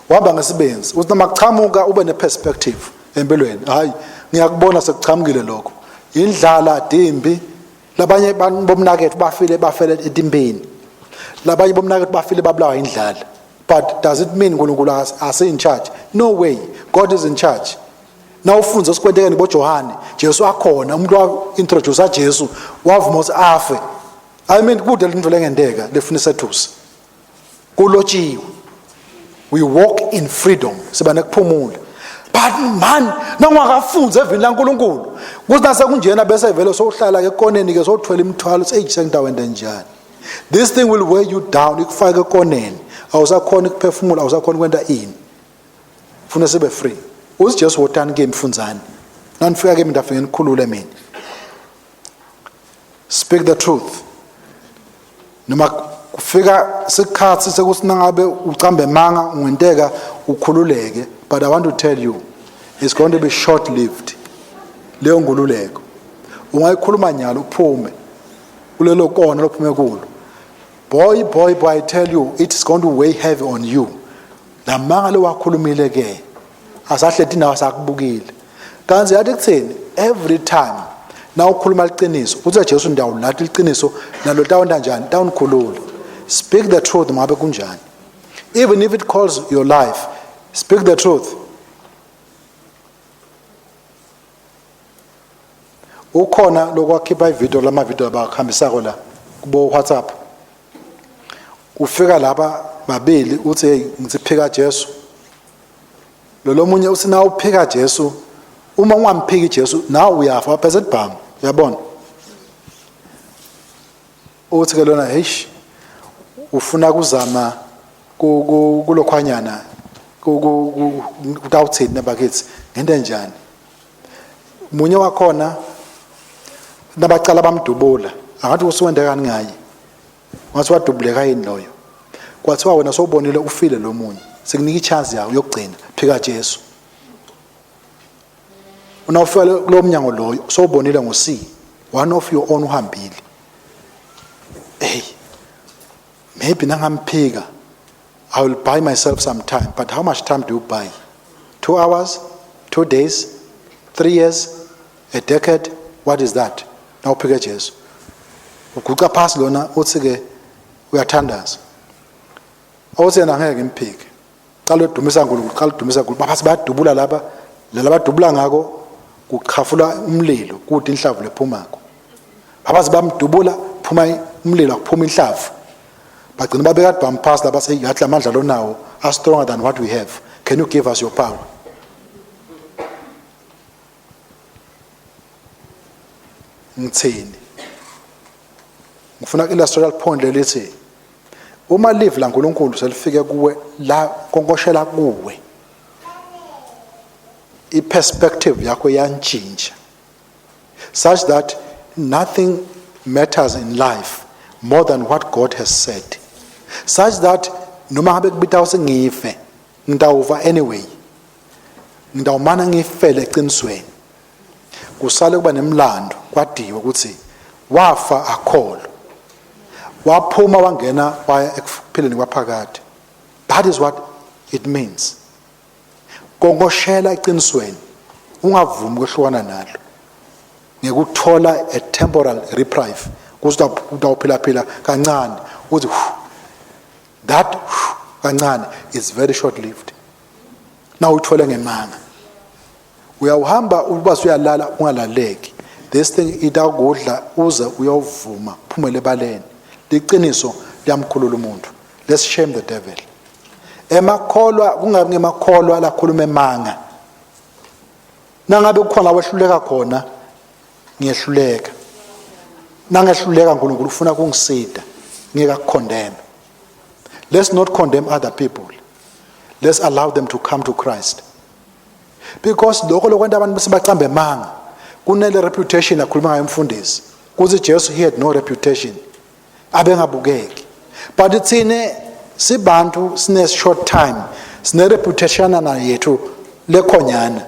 wahamba ngesibenzi. Uthi noma kuchamuka ube ne perspective empilweni. Hayi, ngiyakubona sekuchamukile lokho. Indlala dimbi labanye bomnakethu bafile bafele etimbeni. Labanye bomnakethu bafile babulawa indlala. But does it mean uNkulunkulu ase in charge? No way. God is in charge. Na ufunza sikwenteke boJohane, Jesu akhona, umuntu wa introduce Jesu, wavuma ukuthi afe. I mean kude lento lengenteka lefuna isethusa. Kulotshiwe. We walk in freedom. Siba nekuphumula. But man, nangwakafunza evini laNkulunkulu. Kuthi nase kunjena bese vele sowuhlala ke ekoneni ke sowuthwele imithwalo seyi sengidaweni njani. This thing will weigh you down ikufake ekoneni. Awusakhona ukuphefumula, awusakhona ukwenta ini. Funa sibe free. Uthi Jesu wotani kimi funzani. Nanifika kimi ndafike nikhulule mina. Speak the truth. Noma kufika sikhathi sekuthi nangabe ucambe manga ungenteka ukhululeke but I want to tell you it's going to be short lived. Leyo nkululeko. Ungayikhuluma nyalo uphume kulelo kona lophume kulo. Boy boy boy I tell you it's going to weigh heavy on you. Lamanga lewakhulumile ke asahleti nawe sakubukile. Kanti yathi kutheni every time na ukhuluma iqiniso uthi Jesu ndawo lathi iqiniso nalo tawonta njani tawunikhulula. Speak the truth ngabe kunjani. Even if it calls your life speak the truth. Ukhona lokwakhipha ivideo lama video abakhambisako la kubo WhatsApp. Ufika lapha babili uthi hey ngithi phika Jesu. Lo lomunye uthi na uphika Jesu uma ungamphiki Jesu nawe uyafa wapheze ibhamu uyabona. Uthi ke lona heish ufuna kuzama kulokhwanyana kutawuthini nabakithi ngento enjani munye wakhona nabacala bamdubula angathi usuwendekani ngaye ngathi wadubuleka yini loyo kwathiwa wena sowubonile ufile lo munye sikunika ichance yawo yokugcina phika Jesu unawufika kulo mnyango loyo sowubonile ngo C one of your own uhambile hey maybe nangamphika I will buy myself some time but how much time do you buy 2 hours 2 days 3 years a decade what is that nawuphike Jesu uguca phasi lona uthi ke uyathandaza awuthi yena ngeke ngimphike qala udumisa uNkulunkulu qala udumisa uNkulunkulu baphasi bayadubula laba laba badubula ngako kuqhafula umlilo kude inhlavu lephumako babazi bamdubula phuma umlilo akuphuma inhlavu bagcina babeka dbam phasi laba seyathi lamandla lonawo are stronger than what we have can you give us your power ngithini ngifuna ku-illustrate point lelithi uma live laNkulunkulu selifike kuwe la konkoshela kuwe i-perspective yakho iyantshintsha such that nothing matters in life more than what God has said such that noma ngabe kubita usengife ngitawuva anyway ngitawumana ngifele eqinisweni kusale kuba nemlando kwadiwe ukuthi Wafa akholwa. Waphuma wangena waya ekuphileni kwaphakade. That is what it means. Kongoshela eqinisweni ungavumi ukwehlukana nalo. Ngekuthola a temporal reprieve kuze utawuphila phila kancane uthi that kancane is very short lived. Na uthole ngemanga. Uyawuhamba uba usuyalala ungalaleki. This thing itakudla uze uyovuma phumele ebaleni. Liqiniso liyamkhulula umuntu. Let's shame the devil. Emakholwa kungabi ngemakholwa lakhuluma emanga. Nangabe kukhona wehluleka khona ngiyehluleka. Nangehluleka uNkulunkulu ufuna kungisida ngeke akukhondeme. Let's not condemn other people. Let's allow them to come to Christ. Because lokho lokwenta abantu sebacambe emanga kunele reputation akhuluma ngayo umfundisi. Kuthi Jesu he had no reputation. Abengabukeki. But thine sibantu sine short time, sine reputation na yethu lekhonyana.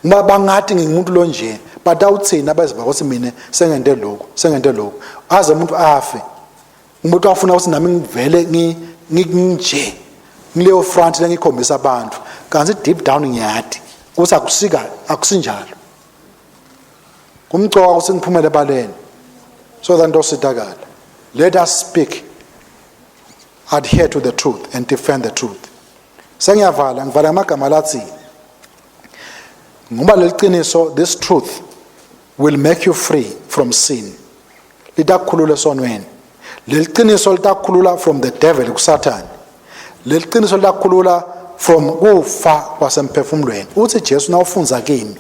Ngoba bangathi ngingumuntu lonje, but awuthina abaziba ukuthi mina sengente lokhu, sengente lokhu. Aze umuntu afe. Umuntu afuna ukuthi nami ngivele nginje ngileyo front lengikhombisa abantu kanti deep down ngiyati ukuthi akusika akusinjalo. Kumcoka ukuthi ngiphumele ebaleni so that ndositakala. Let us speak, adhere to the truth and defend the truth. Sengiyavala, ngivala amagama lathi ngoba leliqiniso, this truth will make you free from sin. Litakukhulula esonweni. Leliqiniso litakukhulula from the devil, kuSathane. Leliqiniso litakukhulula from kufa kwasemphefumulweni. Uthi Jesu nawufunza kimi,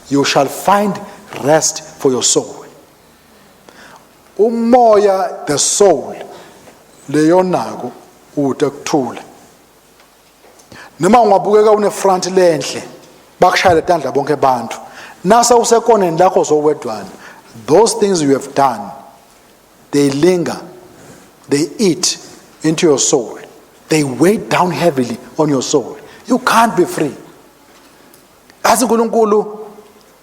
you shall find rest for your soul. Umoya, the soul leyonako ude kuthula. Noma ungabukeka une front lenhle bakushayele tandla bonke abantu, nase usekoneni lakho zowedwana, those things you have done, they linger, they eat into your soul, they weigh down heavily on your soul. You can't be free. Athi uNkulunkulu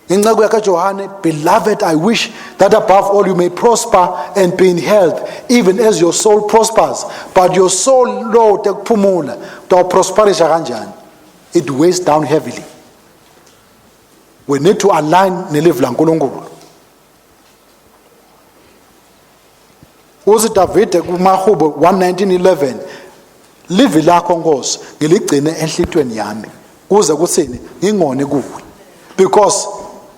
inceku yakhe Johane, beloved, I wish that above all you may prosper and be in health, even as your soul prospers. But your soul, Lord, ekuphumula, utawuprosperisha kanjani? It weighs down heavily. We need to align nelivi laNkulunkulu. Uthi Davide kumahubo 119:11, livi lakho Nkosi ngiligcine enhlitweni yami kuze kuthini ngingoni kuwe. Because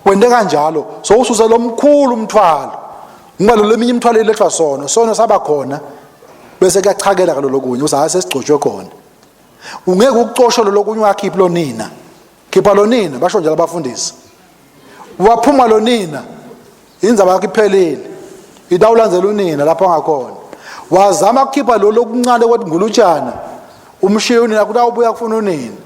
wente kanjalo so ususe lomkhulu umthwalo, ngoba lo leminye imithwalo ilethwa sono, sono saba khona bese kuyachakela kalolo kunye uthi hayi sesigcotshwe khona. Ungeke ukucoshe lo lokunye ungakhiphi lonina, khipha lonina, basho njalo abafundisi. Waphuma lonina, indzaba yakho iphelile, itawulandzela unina lapho angakhona. Wazama ukukhipha lo lokuncane kwathi ngulutshana, umshiye unina kutawubuya kufuna unina.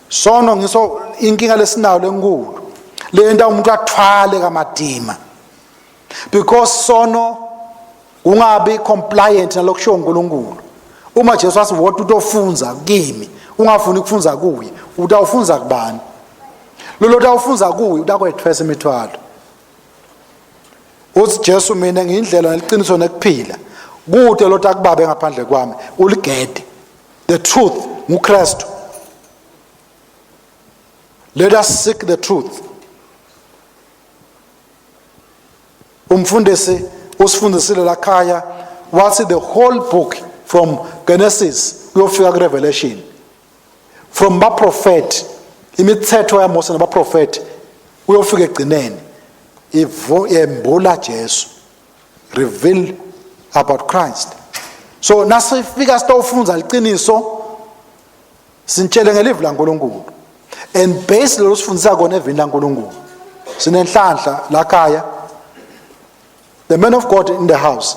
Sono ngiso inkinga lesinayo lenkulu, lenta umuntu athwale kamadima, because sono ungabi compliant nalokushiwo uNkulunkulu. Uma Jesu athi wodwa utofunza kimi, ungafuni ukufunza kuye, utawufunza kubani? Lolo utawufunza kuye utakwethwesa imithwalo. Uthi Jesu, mina ngiyindlela neliqiniso nekuphila, kude lo takubabe ngaphandle kwami. Uligede, the truth nguKristu. Let us seek the truth. Umfundisi usifundisile lakhaya wathi the whole book from Genesis kuyofika kuRevelation, from baprofeti, imithetho yaMose nabaprofeti kuyofika egcineni, yembula Jesu, reveal about Christ. So nasifika sitofundza liqiniso, sintshele ngelivi laNkulunkulu and base lelo sifundisa kona evini laNkulunkulu. Sinenhlanhla lakhaya, the man of God in the house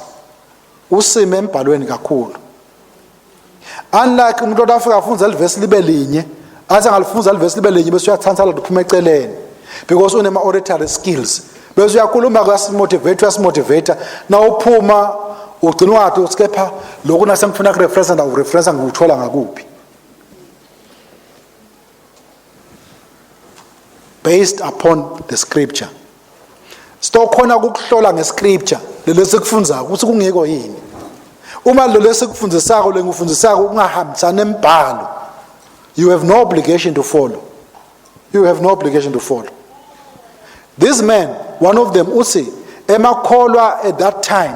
usime embhalweni kakhulu, unlike umuntu otafika afunza livesi libe linye, athi angalifunza livesi libe linye bese uyathantsala liphuma eceleni, because unema oratory skills, bese uyakhuluma kuyasimotivate, uyasimotivate, na uphuma ugcina ungathi uthi kepha lokhu nasengifuna kureference ndakureference ngikuthola ngakuphi, based upon the scripture. Sitokhona ukukuhlola ngescripture lelo sikufundzako ukuthi kungiko yini. Uma lelo sikufundisako lengufundisako kungahambisani nembhalo, you have no obligation to follow. You have no obligation to follow. This man, one of them uthi emakholwa at that time,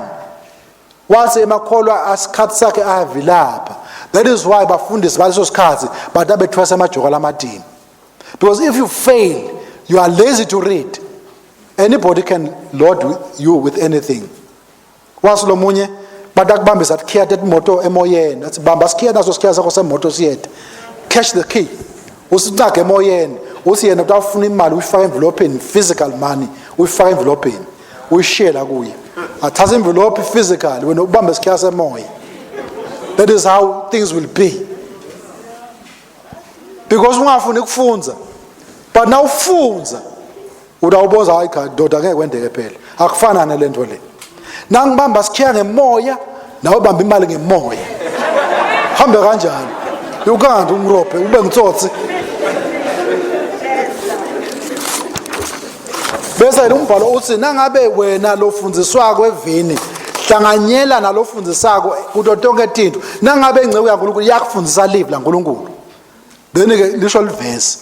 wathi emakholwa asikhathi sakhe avilapha. That is why bafundisi baleso sikhathi batabethwesa amajoko lamadini, because if you fail, you are lazy to read, anybody can load with you with anything. Wathi lomunye batakubambisa athi khiya tetimoto emoyeni, athi bamba sikhiya naso sikhiya sakho semoto siyede, catch the key, usincage emoyeni. Uthi yena utawufuna imali, uyifaka envelopini, physical money, uyifaka envelopini, uyishiye la kuye, athathe envelope physical, wena ubambe isikhiya semoya. That is how things will be, because ungafuni kufunza. But now ufunza, utawuboza, hayi cha ndoda, ngeke kwendeke phela, akufana nalento le. Nangibamba sikhiya ngemoya, nawe bamba imali ngemoya, hambe kanjani? You can't umrobhe ube ngitsotsi. Bese umbhalo uthi nangabe wena lofundziswako evini, hlanganyela nalofundisako kuto tonke tinto. Nangabe ingceku yaNkulunkulu iyakufundisa live laNkulunkulu, then ke lisho livesi,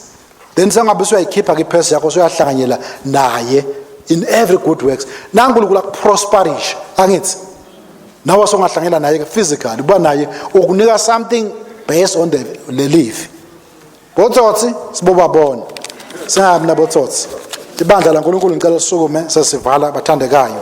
then sengabe usuyayikhipha ke iphesi yakho, usuyahlanganyela naye in every good works. NaNkulunkulu akuprosperish, angithi nawe songahlanganyela naye ke physically, uba naye ukunika something based on the live. Botsotsi sibobabona, singabi nabotsotsi. Ibandla laNkulunkulu, ngicela lisukume, sesivala, bathandekayo.